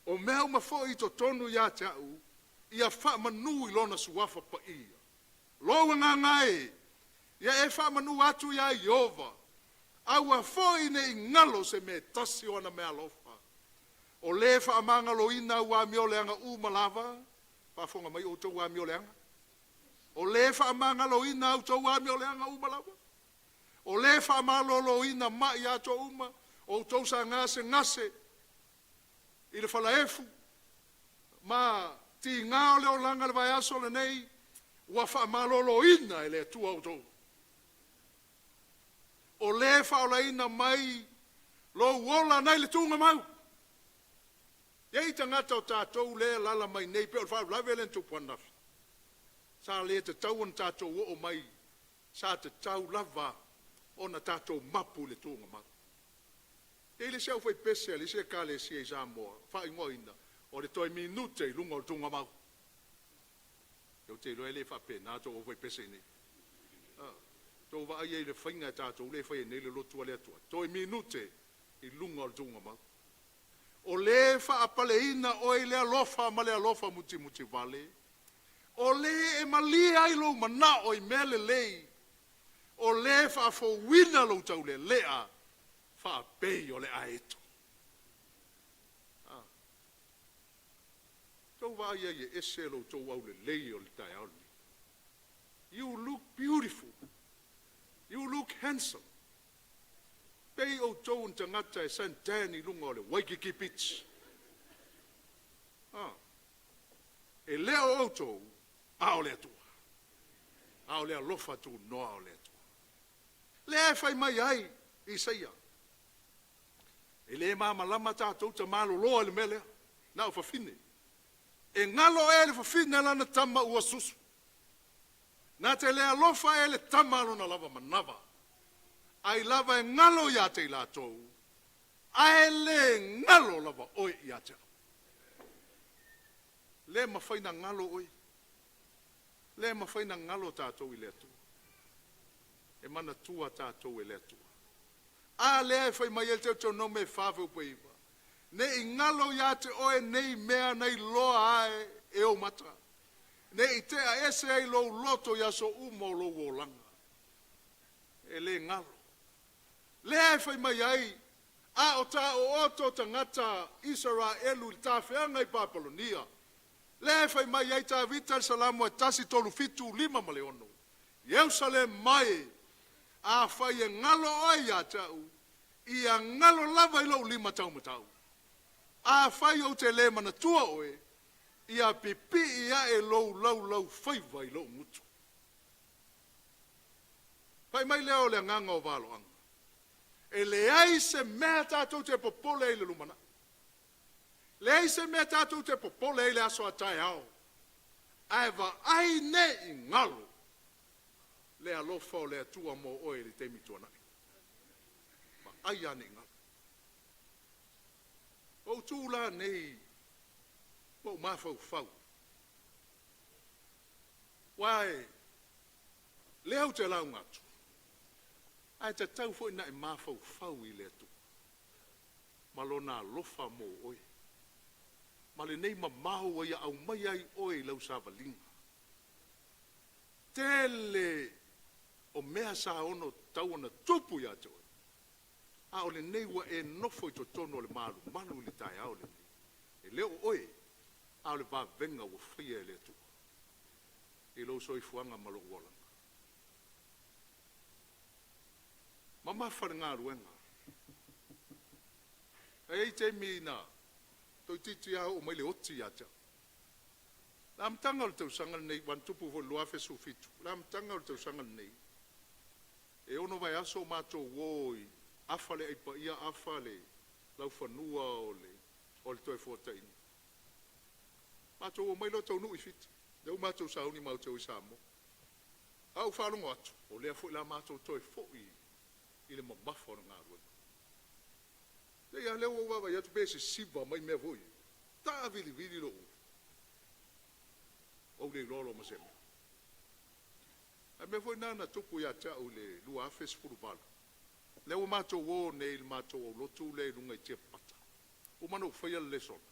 o mea uma foi i totonu ia te au, ia faamanu i Lona suafa paia. Lou agaga e, ia e faamanu atu iā Ieova, aua foi ne i galo se mea e tasi o ana meaalofa. O lē faamagaloina au amioleaga uma lava, faafofoga mai outou amioleaga, o lē faamagaloina au tou amioleaga uma lava, o lē faamaloloina mai atoa uma, outou sa gasegase i le falaefu, ma tiga o le olaga i le vaiaso lenei, ua faamaloloina e le Atua outou. O lē faaolaina mai lou ola nai le tugamau. E i ai tagata o tatou lea e alaala mai nei pei o le faalavelave lea na tupu ananafi, sa le tatau ona tatou oo mai, sa tatau lava ona tatou mapu i le tuugamau. E i ai le isi aufaipese a le isi Ekalesia i Samoa e faaigoaina o le toe minute i luga o le tuugamau. Ou te iloa e le faapena a outou aufaipese i inei. Tou vaai i ai i le faiga e tatou lea e fai ai nei le lotu a le Atua, toe minute i luga o le tuugamau. O lē e faapaleina oe i le alofa ma le alofa mutimutivale, o lē e malie ai lou manao i mea lelei, o lē e faafouina lou taulealea faapei o le aeto. Tou vaai i ai e ese lo outou aulelei o le taeao lenei. You look beautiful. You look handsome. Pei outou o ni tagata e suntan i luga o le Waikiki Beach. Ah. E le o outou, a o le Atua. A o le alofa tunoa o le Atua. Lea e fai mai ai Isaia, e le malamalama tatou tamaloloa i le mea lea, na o fafine. E galo ea i le fafine lana tama ua susu? Na te le alofa ea i le tama a lona lava manava? Ai lava e galo ia te i latou, ae le galo lava oe ia te au. Le mafai na galo oe. Le mafai na galo tatou i le Atua. E manatua tatou e le Atua. A lea e fai mai ai le Teutonome 4:9, ne i galo ia te oe nei mea na iloa ai e ou mata, ne i tea ese ai lou loto i aso uma o lou olaga. E le galo. Lea e fai mai ai, a o taooto tagata Isaraelu i le tafeaga i Papalonia, lea e fai mai ai Tavita i le Salamo e 1, 3, 7, 5 ma le 6, Ierusalema e, afai e galo oe ia te au, ia galo lava i lou lima taumatau. Afai ou te le manatua oe, ia pipii ae lou laulaufaiva i lou gutu. Fai mai lea o le agaga o valoaga. E leai se mea tatou te popole ai i le lumanai. Leai se mea tatou te popole ai i le aso a taeao. Ae vaai ne i galo le alofa o le Atua mo oe i le taimi tuanai. Vaai lava ne i galo. Ua ou tu la nei ma ou mafaufau, aua o lea ou te lauga atu, ae tatau foi ona e mafaufau i le Atua ma Lona alofa mo oe, ma lenei mamao ua Ia aumaia ai oe i lau savaliga. Tele o mea sa ono tatau ona tupu ia te oe, a o lenei ua e nofo i totonu o le malumalu i le taeao lenei. E le o oe, a o le vavega ua faia e le Atua i lou soifuaga ma lou olaga. Mamafa le galuega. E i ai taimi na toeitiiti lava oo mai le oti ia te au. Le amataga o le tausaga lenei, aua na tupu foi i le 2017, o le amataga o le tausaga lenei, e ono vaiaso o matou o i afa le Ai Paia afa le laufanua o le Toefuataiga. Matou omai loa taunuu i Fiti, lea ua matou sauni matou te o i Samoa. Ae ou faalogo atu, o lea foi o le a matou toe foi i le mamafa o le galuega. Leai, a o lea ua ou vaavaai atu pei e sisiva mai mea foi ia, taavilivili lou ou le iloa loa ma se mea. A o le mea foi lena na tupu ia te au i le 2018, lea ua matou o nei i le matou aulotu lea i luga i Tiapapata. Ua uma ona ou faia le lesona,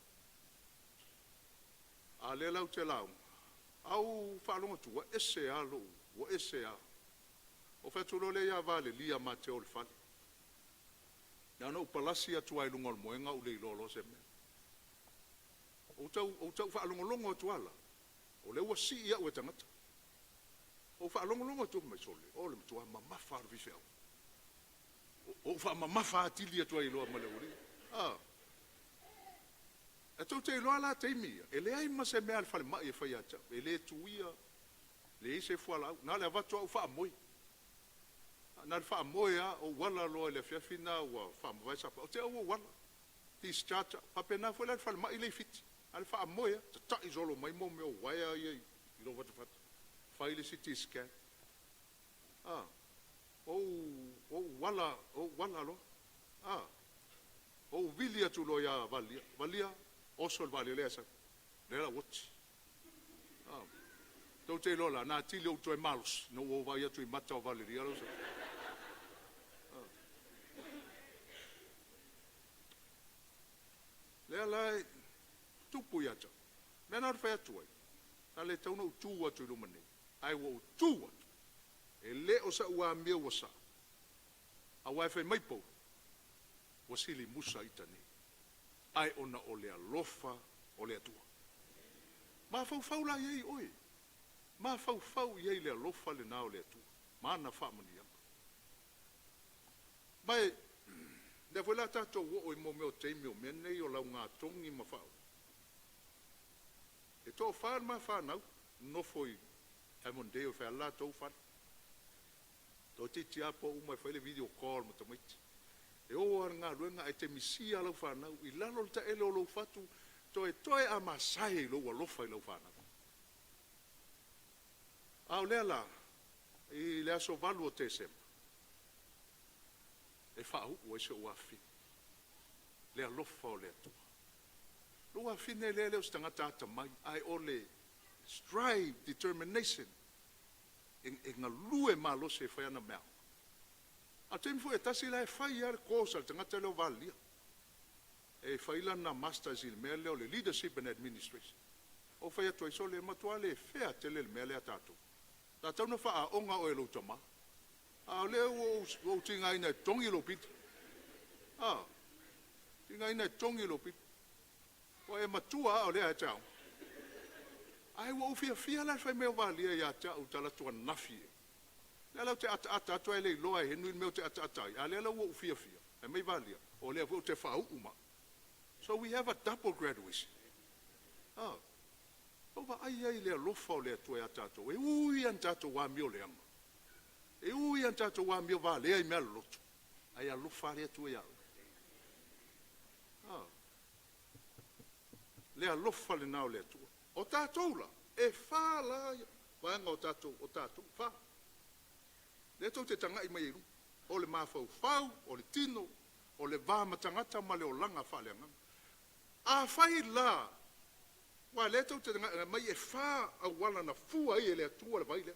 a o lea la ou te lauga, ae ou faalogo atu ua ese lava lou, ua ese lava. Ou fai atu loa lea ia Valelia ma te o i le fale. Na ona ou palasi atu lava i luga o le moega ou le iloa loa se mea. Ou tau, ou tau faalogologo atu lava la, o lea ua sii au e tagata. Ou faalogologo atu fai mai, sole, o le matua mamafa lava o le faifeau. Ou faamamafa atili atu ai loa ma le aualii. Ah. E tou te iloa la taimi ia, e leai ma se mea a le falemai e fai ia te au. E le tuia, leai se fualaau. Na o le avatu lava ou faamoe. Na o le faamoe lava, ou ala loa i le afiafi lena ua faamavae sapatu, te i ua ou ala. Discharge au. Faapena foi la i le falemai lea i Fiti, na o le faamoe lava, tatai solo mai mo mea o uaea ia i lou fatafata, fai le CT scan. A, ou, ou ala, ou ala loa. A, ou vili atu loa ia Valia, Valia, oso i le vaalele ae sau. Lea la ua oti. A, tou te iloa la, na atili ou toe malosi, ina ua ou vaai atu i mata o Valeria lau Lea la e tupu ia te au. O le mea lena ou te fai atu ai, sa le tatau ona ou tu atu i luma nei, ae ua ou tu atu, e le o sa'u amio ua sa'o, aua e fai mai Paulo, ua sili musa ita nei, ae ona o le alofa o le Atua. Mafaufau la i ai oe, mafaufau i ai i le alofa lena o le Atua ma ana faamanuiaga. Ma e, lea foi la tatou oo i mea o taimi o mea nei o laugatogi ma faauu. E toafa le ma fanau nonofo i Avondale e fai lava le latou fale. Toeitiiti lava po uma e fai le video call ma tamaiti. E o lava i le galuega ae te misia lau fanau i lalo o le taele o lou fatu, toetoe a masae i lou alofa i lau fanau. A o lea la, i le aso 8 o Tesema, e faauu ai si ou afafine, le alofa o le Atua. Lou afafine lea e le o se tagata atamai, ae o le strive, determination, e galue malosi e fai ana mea. A o le taimi foi e tasi la e fai lava le course a le tagata lea o Valelia. E fai lana masters i le mea lea o le leadership and administration. Ou fai atu ai, sole, e matua le fea tele le mea lea a tatou. Sa tatau ona faaaoga oe e lou tama. A o lea ua ou tigaina e togi lou pito. A, tigaina e togi lou pito. Ua e matua a o lea e te aoga. Ae ua ou fiafia la i le fai mai o Valia ia te au i talaatu ananafi e. Lea la ou te ataata atu ae le iloa e Henry le mea ou te ataata ai, a o lea la ua ou fiafia, fai mai Valia, o lea foi ou te faauu ma au. So we have a double graduation. Ah, ou vaai ai i le alofa o le Atua ia tatou, e ui lava ina tatou amio leaga, e ui lava ina tatou amio valea i mea loloto, ae alofa lava le Atua ia oe. Ah, le alofa lena o le Atua. O tatou la, e fa la vaega o tatou, o tatou, fa. Lea tou te tagai mai ai i luga. O le mafaufau, o le tino, o le va ma tagata ma le olaga faaleagaga. Afai la, aua o lea tou te tagai mai e fa auala na fua ai e le Atua le vai lea,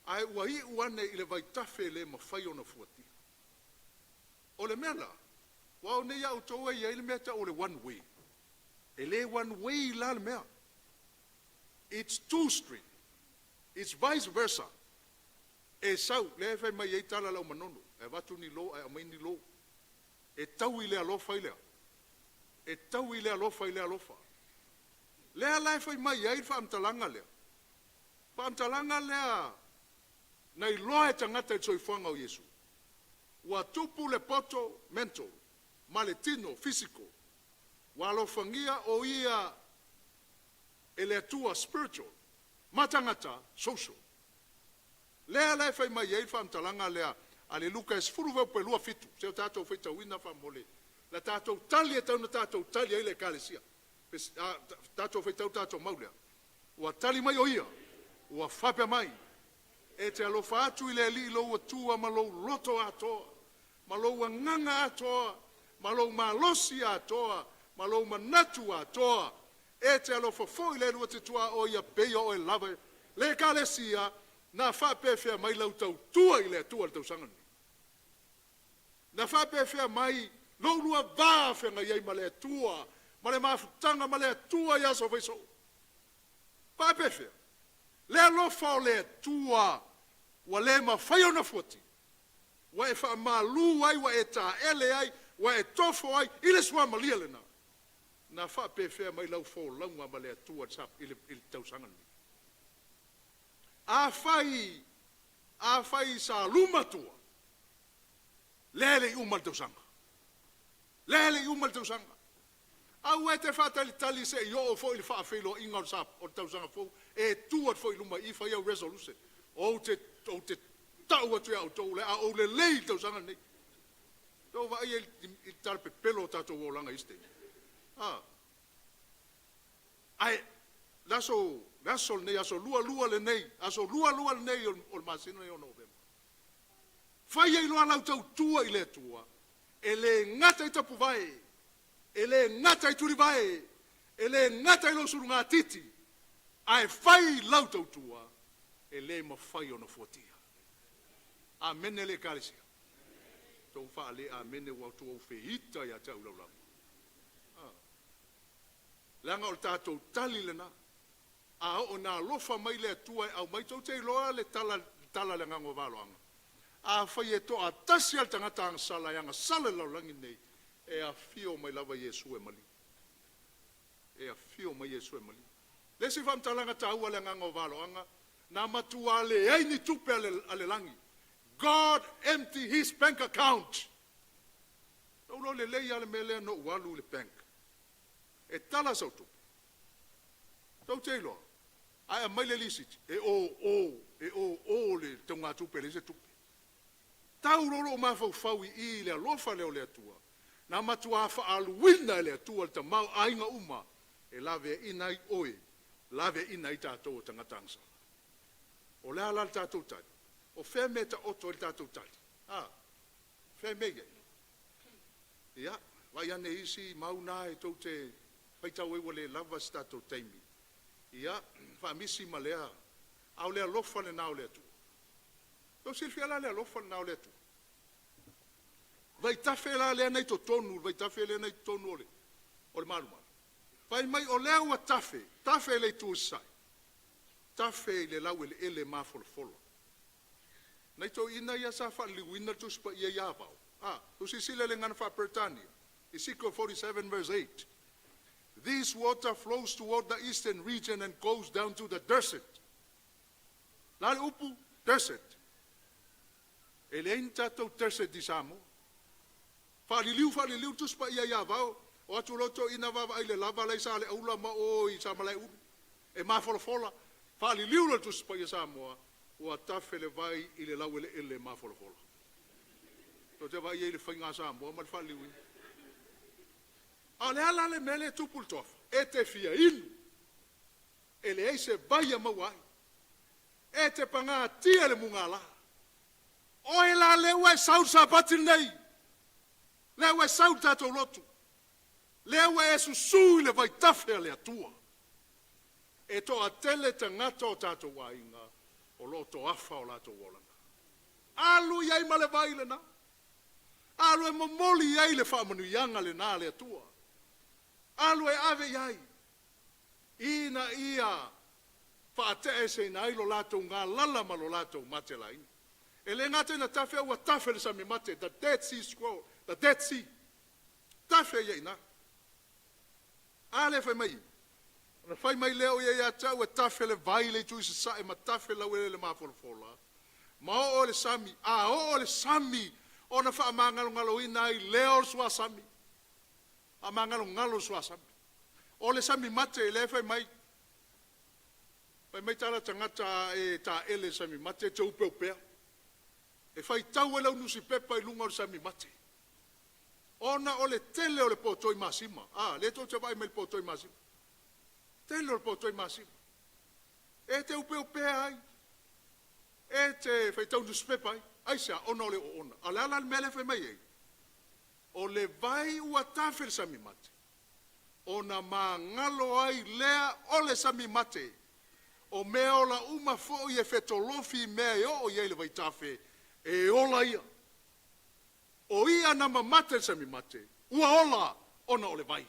ae ua iu ane i le vaitafe le mafai ona fuatia. O le mea la, aua o nei a outou e i ai le mea e tau o le one way. E le one way la le mea. It's two street. It's vice versa. E sau, lea e fai mai ai tala a le au Manono, e avatu ni lo ae aumai ni lo. E tau i le alofa i le a? E tau i le alofa i le alofa. Lea la e fai mai ai le faamatalaga lea. Faamatalaga lea na iloa e tagata i le soifuaga o Iesu. Ua tupu le poto, mental, ma le tino, physical. Ua alofagia o ia e le Atua, spiritual, ma tagata, social. Lea la e fai mai ai le faamatalaga lea a le Luka e 10:27, se o tatou faitauina faamolemole la tatou tali e tau na tatou tali ai le Ekalesia. Tatou faitau tatou mau lea. Ua tali mai o ia, ua faapea mai, e te alofa atu i le Alii lou Atua ma lou loto atoa, ma lou agaga atoa, ma lou malosi atoa, ma lou manatu atoa. E te alofa foi i le lua te tuaoi ia pei o oe lava. Le Ekalesia, na faapefea mai lau tautua i le Atua i le tausaga lenei? Na faapefea mai lou lua va feagai ai ma le Atua, ma le mafutaga ma le Atua i aso faisoo? Faapefea? Le alofa o le Atua ua le mafai ona fuatia, ua e faamalu ai, ua e taele ai, ua e tofo ai i le suamalie lena. Na faapefea mai lau folauga ma le Atua i le tausaga lenei? Afai, afai sa luma tua, lea e le i uma le tausaga. Lea e le i uma le tausaga. Aua e te faatalitali se i oo foi le faafeiloaiga o le tausaga fou, e tu atu foi i luma i i fai au resolution. Ou te tau atu ia outou, o le a ou lelei i le tausaga lenei. Tou vaai i le talapepelo o tatou olaga i isi taimi. A. Ae, le aso, le aso lenei, aso lualua lenei, aso lualua lenei o le masina lenei o Novema. Fai ai loa lau tautua i le Atua, e le gata i tapuvae, e le gata i tulivae, e le gata i lou sulugatiti, ae fai lau tautua, e le mafai ona fuatia. Amene le Ekalesia. Tou faale amene ua outou feita ia te au laulama. Ah. Leaga o le tatou tali lena. A oo ina alofa mai le Atua e aumai, tou te iloa le tala, tala a le agaga o valoaga. Afai e toatasi lava le tagata agasala e agasala i le lalolagi lenei, e afio mai lava Iesu e maliu. E afio mai Iesu e maliu. Le isi faamatalaga taua a le agaga o valoaga, na matua leai ni tupe a le lagi. God empty his bank account. Na ou iloa lelei lava le mea lea na ou alu i le bank. E tala sau tupe. Tou te iloa, ae aumai le lisiti, e o o, e o o le taugatupe e leai se tupe. Tau loa lou mafaufau i i i le alofa lea o le Atua, na matuā faaaluina e le Atua le tamaoaiga uma e laveaiina ai oe, laveaiina ai tatou o tagata agasala. O le a la le tatou tali? O fea le mea e taoto ai le tatou tali? A, o fea le mea e i ai? Ia, vaai ane i isi mau na e tou te faitau ai ua le lava se tatou taimi. Ia, faamisi ma lea, a o le alofa lena o le Atua. Tou silafia la le alofa lena o le Atua? Vaitafe la lea na i totonu, le vaitafe lea na i totonu o le, o le malumalu. Fai mai o lea ua tafe, tafe i le itu i sasae, tafe i le laueleele mafolafola. Nai toeaiina ia sa faaliliuina le Tusi Paia ia Vao. A, tou silasila i le gagana faa-Peretania, Ezekiel 47 verse 8. This water flows toward the eastern region and goes down to the desert. La le upu, desert. E leai ni tatou desert i Samoa. Faaliliu, faaliliu le Tusi Paia ia Vao, o atu loa toeaiina vaavaai i le lava la i Saleaula ma o i Samalaeulu, e mafolafola. Faaliliu loa le Tusi Paia Samoa, ua tafe le vai i le laueleele mafolafola. Tou te vaai i ai i le faiga a Samoa ma le faaliliuina. A o le a la le mea lea e tupu i le toafa? E te fia inu, e leai se vai e maua ai. E te pagatia i le mugala. Oe la lea ua e sau i le Sapati lenei, lea ua e sau i le tatou lotu, lea ua e susu i le vaitafe a le Atua. E toatele tagata o tatou aiga o lo o toafa o latou olaga. Alu i ai ma le vai lena. Alu e momoli i ai le faamanuiaga lena a le Atua. Alu e ave i ai, ina ia faateaeseina ai lo latou galala ma lo latou matelaina. E le gata ina tafe, a ua tafe le sami mate, the Dead Sea Scroll, the Dead Sea. Tafe ia ina. A lea fai mai, ona fai mai lea o ia ia te au e tafe le vai le itu i sasae ma tafe laueleele mafolafola, ma oo i le sami, a oo i le sami ona faamagalogaloina ai lea o le suasami. Faamagalogalo le suasami. O le sami mate, lea fai mai, fai mai tala tagata e taele i le sami mate e te upeupea. E faitau ai lau nusipepa i luga o le sami mate. Ona o le tele o le potoi masima. A, lea tou te vaai mai i le potoi masima. Tele o le potoi masima. E te upeupea ai. E te faitau nusipepa ai. Aisea? Ona o le oona. A o le a la le mea lea e fai mai ai? O le vai ua tafe le sami mate, ona magalo ai lea o le sami mate. O mea ola uma foi e fetolofi i mea e oo i ai le vaitafe, e ola ia. O ia na mamate i le sami mate, ua ola ona o le vai.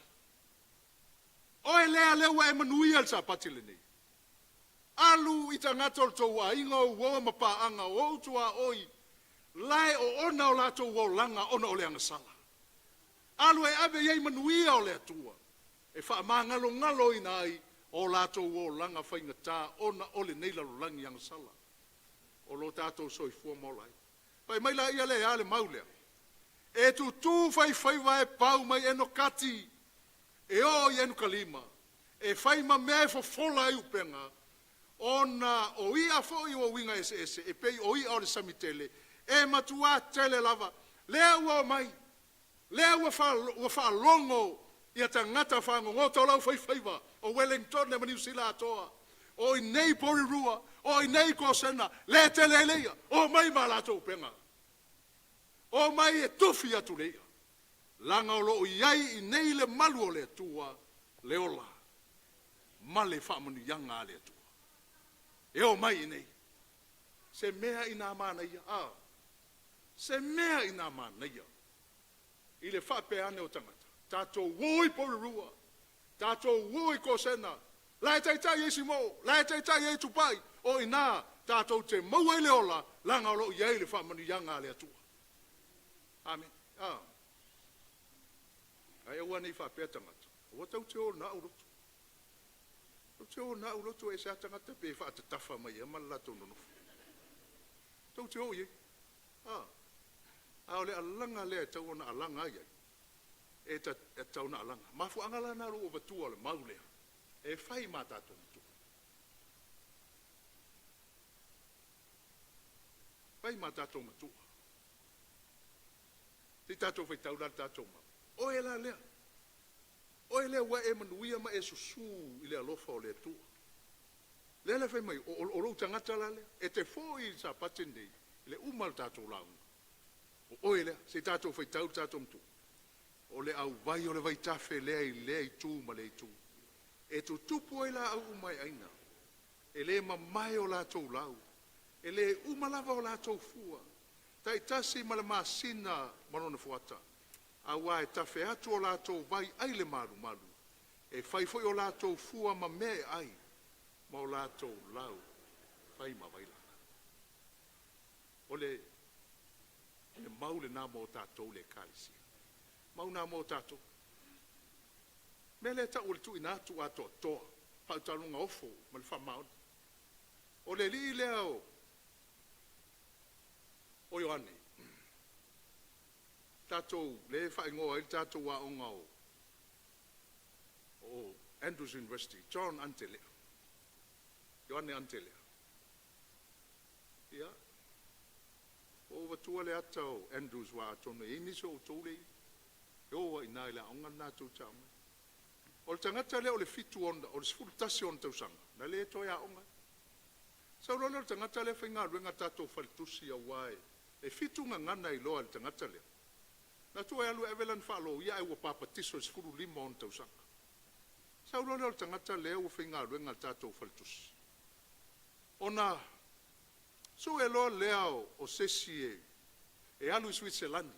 Oe lea, lea ua e manuia i le Sapati lenei. Alu i tagata o le tou aiga, o uo ma paaga, o ou tuaoi, la e oona o latou olaga ona o le agasala. Alu e ave i ai manuia o le Atua, e faamagalogaloina ai o latou olaga faigata ona o lenei lalolagi agasala o lo tatou soifua ma ola ai. Fai mai laia lea e a le mau lea? E tutū faifaiva e pau mai Enokati e oo i Enukalima, e fai ma mea e fofola ai upega, ona o i'a foi ua uiga eseese, e pei o i'a o le sami tele, e matuā tele lava. Lea ua omai. Lea ua ua faalogo ia tagata fagogota o le aufaifaiva o Wellington ma Niu Sila atoa, o i inei i Porirua, o i inei i Kosena, lea e tele ai le ia, omai ma latou upega. Omai e tufi atu le ia, laga o lo o i ai i inei le malu o le Atua, le ola, ma le faamanuiaga a le Atua. E omai i inei. Se mea ina manaia, a, se mea ina manaia i le faapea ane o tagata, tatou o i Porirua, tatou o i Kosena, la e taitai ai Simo, la e taitai ai Tupai, o i ina tatou te maua ai le ola, laga o lo o i ai le faamanuiaga a le Atua. Amene. A. Ae aua ne i faapea tagata, aua tou te o na au lotu. Tou te o na au lotu e se tagata pe faatatafa mai ea ma le latou nonofo. Tou te o i ai. A. A o le alaga lea e tau ona alaga ai ai, e tatau ona alaga. Mafuaaga la na lou avatua o le mau lea, e fai ma tatou matua. Fai ma tatou matua. Se i tatou faitau la le tatou mau. Oe la lea. Oe lea ua e manuia ma e susū i le alofa o le Atua. Lea le fai mai, o lou tagata la lea, e te foi i le Sapati lenei, i le uma o le tatou lauga. O oe lea, se i tatou faitau le tatou matua. O le auvai o le vaitafe lea i lea itu ma lea itu. E tutupu ai laau uma e aina. E le mamae o latou lau. E le uma lava o latou fua. Taitasi ma le masina ma lona fuata. Aua e tafe atu o latou vai ai le malumalu. E fai foi o latou fua ma mea e ai, ma o latou lau fai ma vailaga. O le mau lena mo tatou le Ekalesia. Mau na mo tatou. Mea lea tau o le tuuina atu atoatoa, faautaluga ofo ma le faamaoni. O le alii lea o Ioane, tatou le faaigoa ai le tatou aoga o Andrews University, John Antelea, Ioane Antelea. Ia, ua ou avatua le ata o Andrews wa atonu e i ai nisi o outou le i, e o ai i ina i le aoga lena tou te aoga ai. O le tagata lea o le 7 ona, o le 11 ona tausaga, na le toe aoga ai. Sau loa lea o le tagata lea faigaluega tatou faletusi aua e 7 gagana e iloa e le tagata lea. Na atu e alu e ave lana faaloia ae ua papatiso i le 15 ona tausaga. Sau loa lea o le tagata lea ua faigaluega le tatou faletusi. Ona sue loa lea o sesi e alu i Suiselani.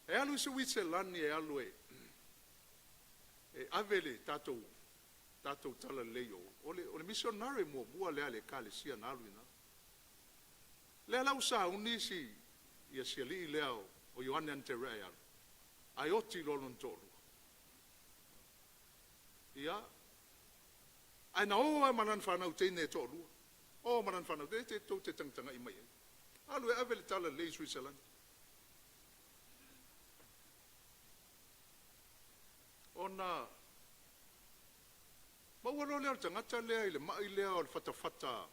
E alu i Suiselani e alu e ave le tatou talalelei o le missionary muamua lea a le Ekalesia na alu i ina. Lea la ua sauni si ia si alii lea o Ioane Aneterea e alu, ae oti loa lona toalua. Ia, ae na o lava ma lana fanau teine e toalua. O ma lana fanau teine, e tou te tagatagai mai ai. Alu e ave le talalelei i Suiselani. Ona maua loa lea o le tagata lea i le mai lea o le fatafata,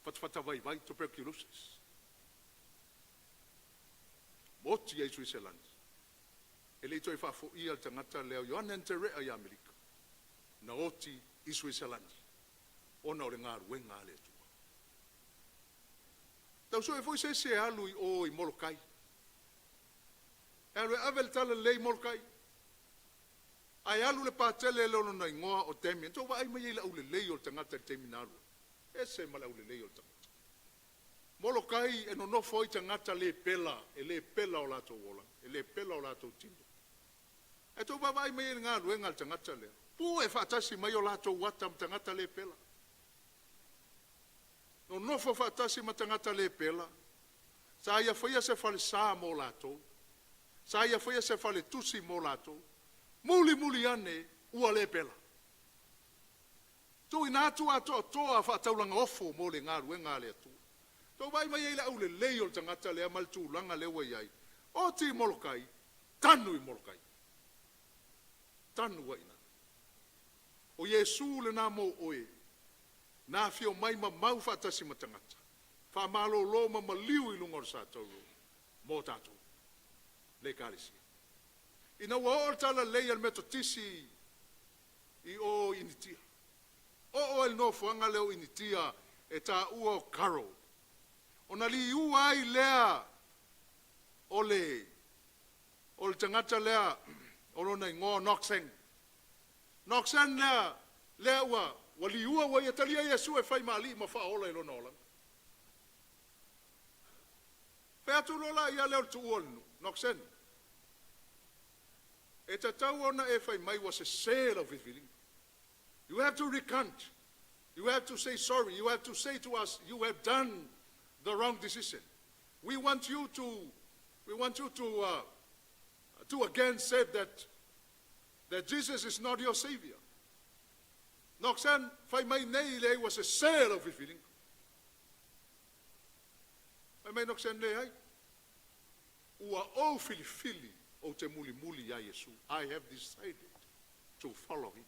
fatafata vaivai, tuberculosis. Oti ai Suiselani. E le i toe faafoia le tagata lea o Ioane Aneterea i Amerika. Na oti i Suiselani. Ona o le galuega a le Atua. Tau sue foi se isi e alu i o i Molokai. E alu e ave le talalelei i Molokai. Ae alu le patele le lona igoa o Damien. Tou vaai mai ai le aulelei o le tagata i le taimi na alu ai. Ese ma le aulelei o le tagata. Molokai e nonofo ai tagata le pela, e le pela o latou ola, e le pela o latou tino. Ae tou vaavaai mai ai i le galuega a le tagata lea. Pue faatasi mai o latou ata ma tagata le pela. Nonofo faatasi ma tagata le pela. Sa ia faia se falesa mo latou. Sa ia faia se faletusi mo latou. Muli muli ane ua le pela. Tuuina atu atoatoa faataulaga ofo mo le galuega a le Atua. Tou vaai mai ai i le aulelei o le tagata lea ma le tulaga lea ua i ai. Oti i Molokai, tanu i Molokai. Tanu ai i ina. O Iesu lena mo oe, na afio mai ma mau faatasi ma tagata. Faamalolo ma maliu i luga o le satauro mo tatou, le Ekalesia. Ina ua oo le talalelei a le Metotisi i o i Initia, oo ai i le nofoaga lea o Initia e taua o Karo, ona liua ai lea o le o le tagata lea o lona igoa o Nokseng. Nokseng lea, lea ua ua liua ua ia talia Iesu e fai ma Alii ma Faaola i lona olaga. Fai atu loa la lea o le tuua o le nuu, Nokseng, e tatau ona e fai mai ua sese lau filifiliga. You have to recant. You have to say sorry. You have to say to us, you have done the wrong decision. We want you to again say that Jesus is not your savior. Nokseng, fai mai nei le ua sese lau filifiliga. Fai mai Nokseng leai. Ua ou filifili ou te mulimuli ia Iesu. I have decided to follow him.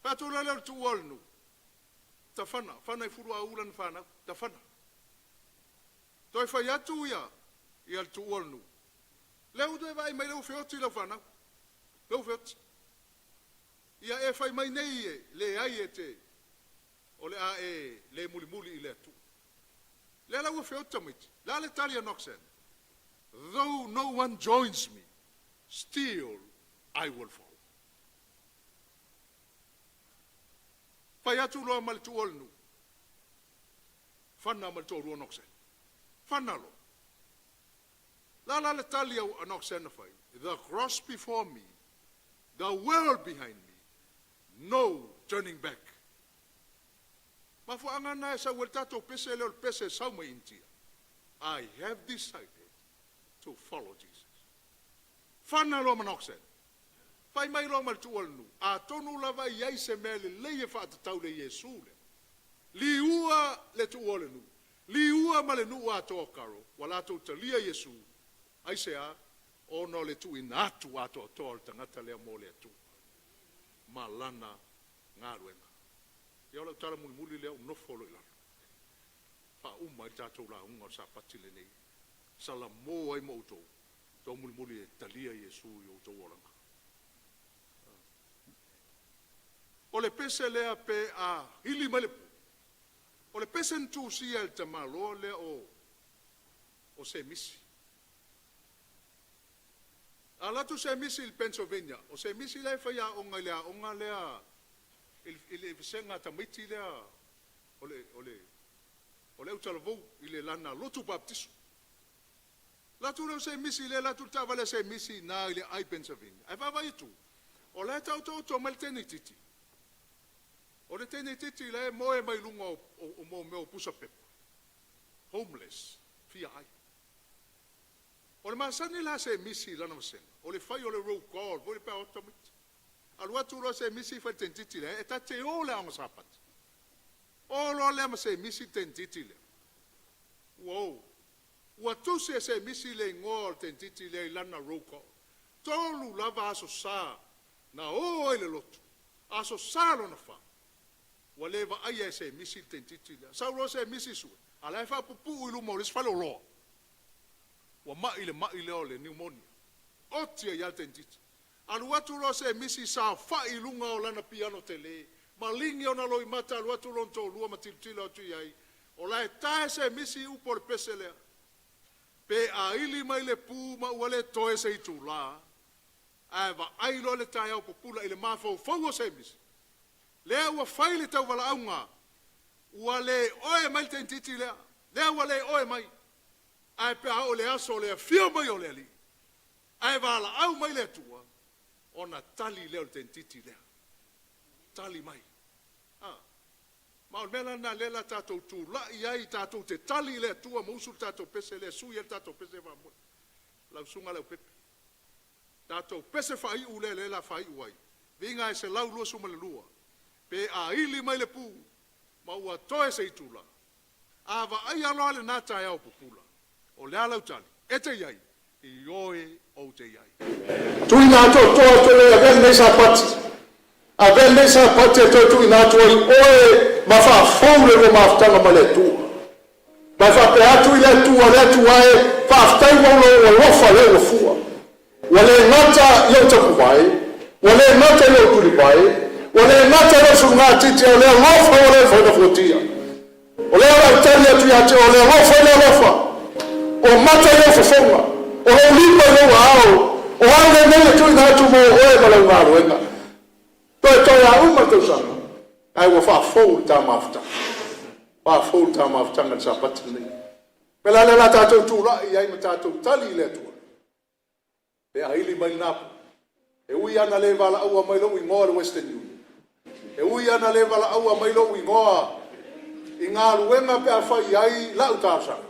Fai atu lea o le tuua o le nuu. Tafana, fana i fulu a ula na whanau, tafana. Toe fai atu ia, ia le tuua o le nuu. Lea ua toe vaai mai le ua feoti lau whanau. Le ua feoti. Ia e fai mai nei e, leai e te, o le a e le mulimuli i le Atua. Lea la ua feoti tamaiti. La le tali a Noxen. Though no one joins me, still I will follow. Fai atu loa ma le tuua o le nuu. Fana ma le toalua Noxen. Fana loa. La la le tali a Noxen na fai. The cross before me, the world behind me, no turning back. Mafuaaga na e sau ai le tatou pese lea o le pese e sau mai Initia. I have decided to follow Jesus. Fana loa ma Noxen. Fai mai loa ma le tuua o le nuu. Atonu lava i ai se mea lelei e faatatau le Iesu lea. Liua le tuua o le nuu. Liua ma le nuu atoa o Karo. Ua latou talia Iesu. Aisea, ona o le tuuina atu atoatoa o le tagata lea mo le Atua. Ma lana galuega. Ia o lau tala mulimuli lea ou nofo loa i lalo. Faauma ai le tatou lauga o le Sapati lenei. Salamo ai ma outou. Tou mulimuli e talia Iesu i outou olaga. O le pese lea pe a ili mai le pu. O le pese na tusia e le tamaloa lea o Semisi. Alu atu Semisi i le Pennsylvania. O Semisi lea e fai aoga i le aoga lea i le vasega tamaiti lea o le autalavou i le lana lotu baptiso. Latu lea o Semisi lea, latu le taavale a Semisi na i le ai Pennsylvania. Ae vaavaai atu, o la e taotooto mai le teinititi. O le teinititi la e moe mai luga o mea o pusa pepa. Homeless, fia ai. O le masani la Semisi i lana vasega, o le fai o le roll call, foi le pea o tamaiti. Alu atu loa Semisi fai le teinititi lea, e ta te o le aoga Sapati. O loa lea ma Semisi le teinititi lea. Ua o. Ua tusi e Semisi le igoa o le teinititi lea i lana roll call. 3 lava aso sa na o ai le lotu. Aso sa lona 4. Ua le vaaia e Semisi le teinititi lea. Sau loa Semisi sue, a la e faapupuu i luma o le isi fale o loa. Ua mai le mai lea o le pneumonia. Oti ai le teinititi. Alu atu loa Semisi saofai i luga o lana piano tele. Maligi ona loimata alu atu lona toalua ma tilotilo atu i ai. O la e tae Semisi upu o le pese lea. Pe a ili mai le pu ma ua le toe se itulā. Ae vaai loa le taeao pupula i le mafaufau o Semisi. Lea ua fai le tauvalaauga. Ua le oe mai le teinititi lea. Lea ua le oe mai. Ae pe a oo le aso o le afio mai o le Alii. Ae valaau mai le Atua. Ona tali lea o le teinititi lea. Tali mai. Ah. Ma o le mea la lena lea la tatou tulai ai tatou te tali i le Atua ma usu le tatou pese lea, sui ai le tatou pese faamoe. Lau susuga Leaupepe. Tatou pese faaiu lea lea la faaiu ai. Viiga e 122. Pe a ili mai le pu, ma ua toe se itulā. A vaaia loa lena taeao pupula. O le a lau tali, e te iai, ioe ou te iai. Tuuina atoatoa atu le avea lenei Sapati. Avea lenei Sapati e toe tuuina atu ai oe ma faafou le lua mafutaga ma le Atua. Ma e faapea atu i le Atua, le Atua e, faafetai mo lou alofa lea ua fua. Ua le gata i ou tapuvae, ua le gata i ou tulivae, ua le gata i lou sulugatiti, a o le alofa ua le mafai ona fuatia. O lea o le a ou tali atu ia te oe, o le alofa i le alofa, o mata i lou fofoga, o lou lima i lou aao, o au lenei e tuuina atu mo oe ma lau galuega. Toetoe a uma le tausaga, ae ua faafou le ta mafutaga, faafou le ta mafutaga i le Sapati lenei. O le mea la lea o le a tatou tulai ai ma tatou tali i le Atua, pe a ili mai lena po. E ui lava ina le valaauina mai lou igoa i le Western Union, e ui lava ina le valaauina mai lou igoa i galuega pe a fai i ai lau talosaga,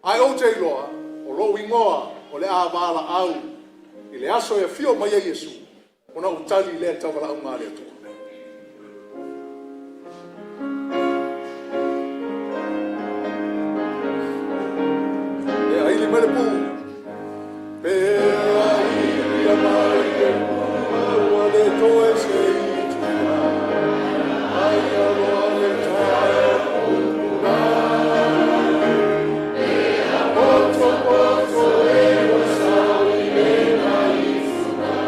ae ou te iloa o lou igoa o le a valaau i le aso e afio mai ai Iesu, ona ou tali lea i le tauvalaauga a le Atua. Pe a ili mai le pu, pe a ili mai le pu, ua le toe se itula, aia loa le taeao pupula. Poto poto e ua i le mai o te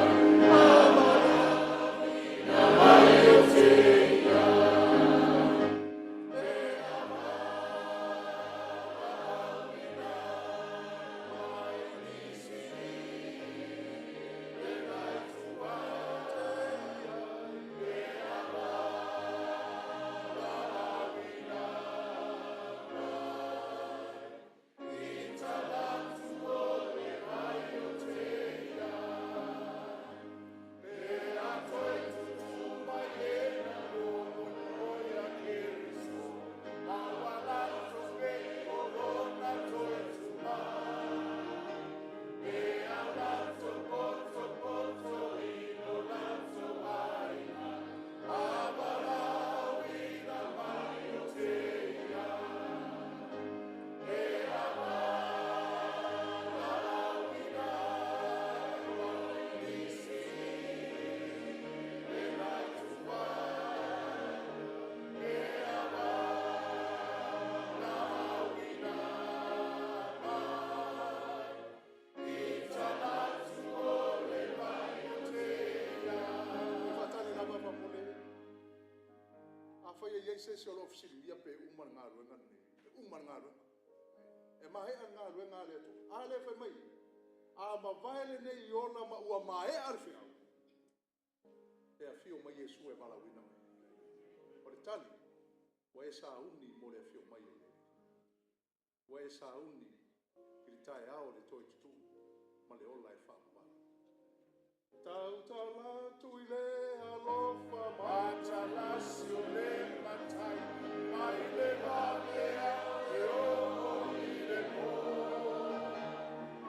Faatali lava faamolemole. Afai e i ai se isi o lo o fesiligia pe uma le galuega lenei, e uma le galuega. E maea le galuega a le Atua. A lea e fai mai i? A mavae lenei ola ma ua maea le feau, e afio mai Iesu e valaauina mai. O le tali, ua e sauni mo le afio mai o le Alii. Ua e sauni i le taeao o le toe tutū ma le ola e faavavau. Tautala atu i le alofa matalasi o le matai mai le vaveao e oo i le po.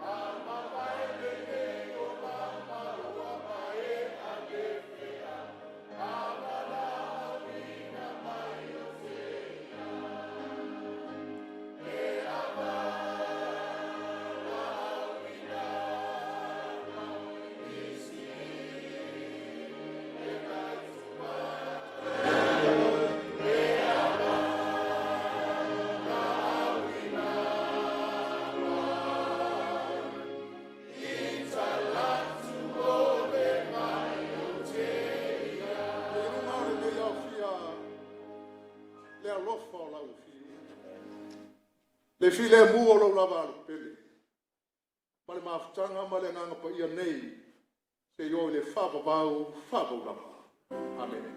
A mavae lenei ola ma ua maea le feau, a valaauina mai o te i ai. E valaauina mai I luga o lenei aofia le alofa o lau Afio, le filemu o lou lava alupele, ma le mafutaga ma le Agaga Paia nei seia oo i le faavavau, faavavau lava. Amene.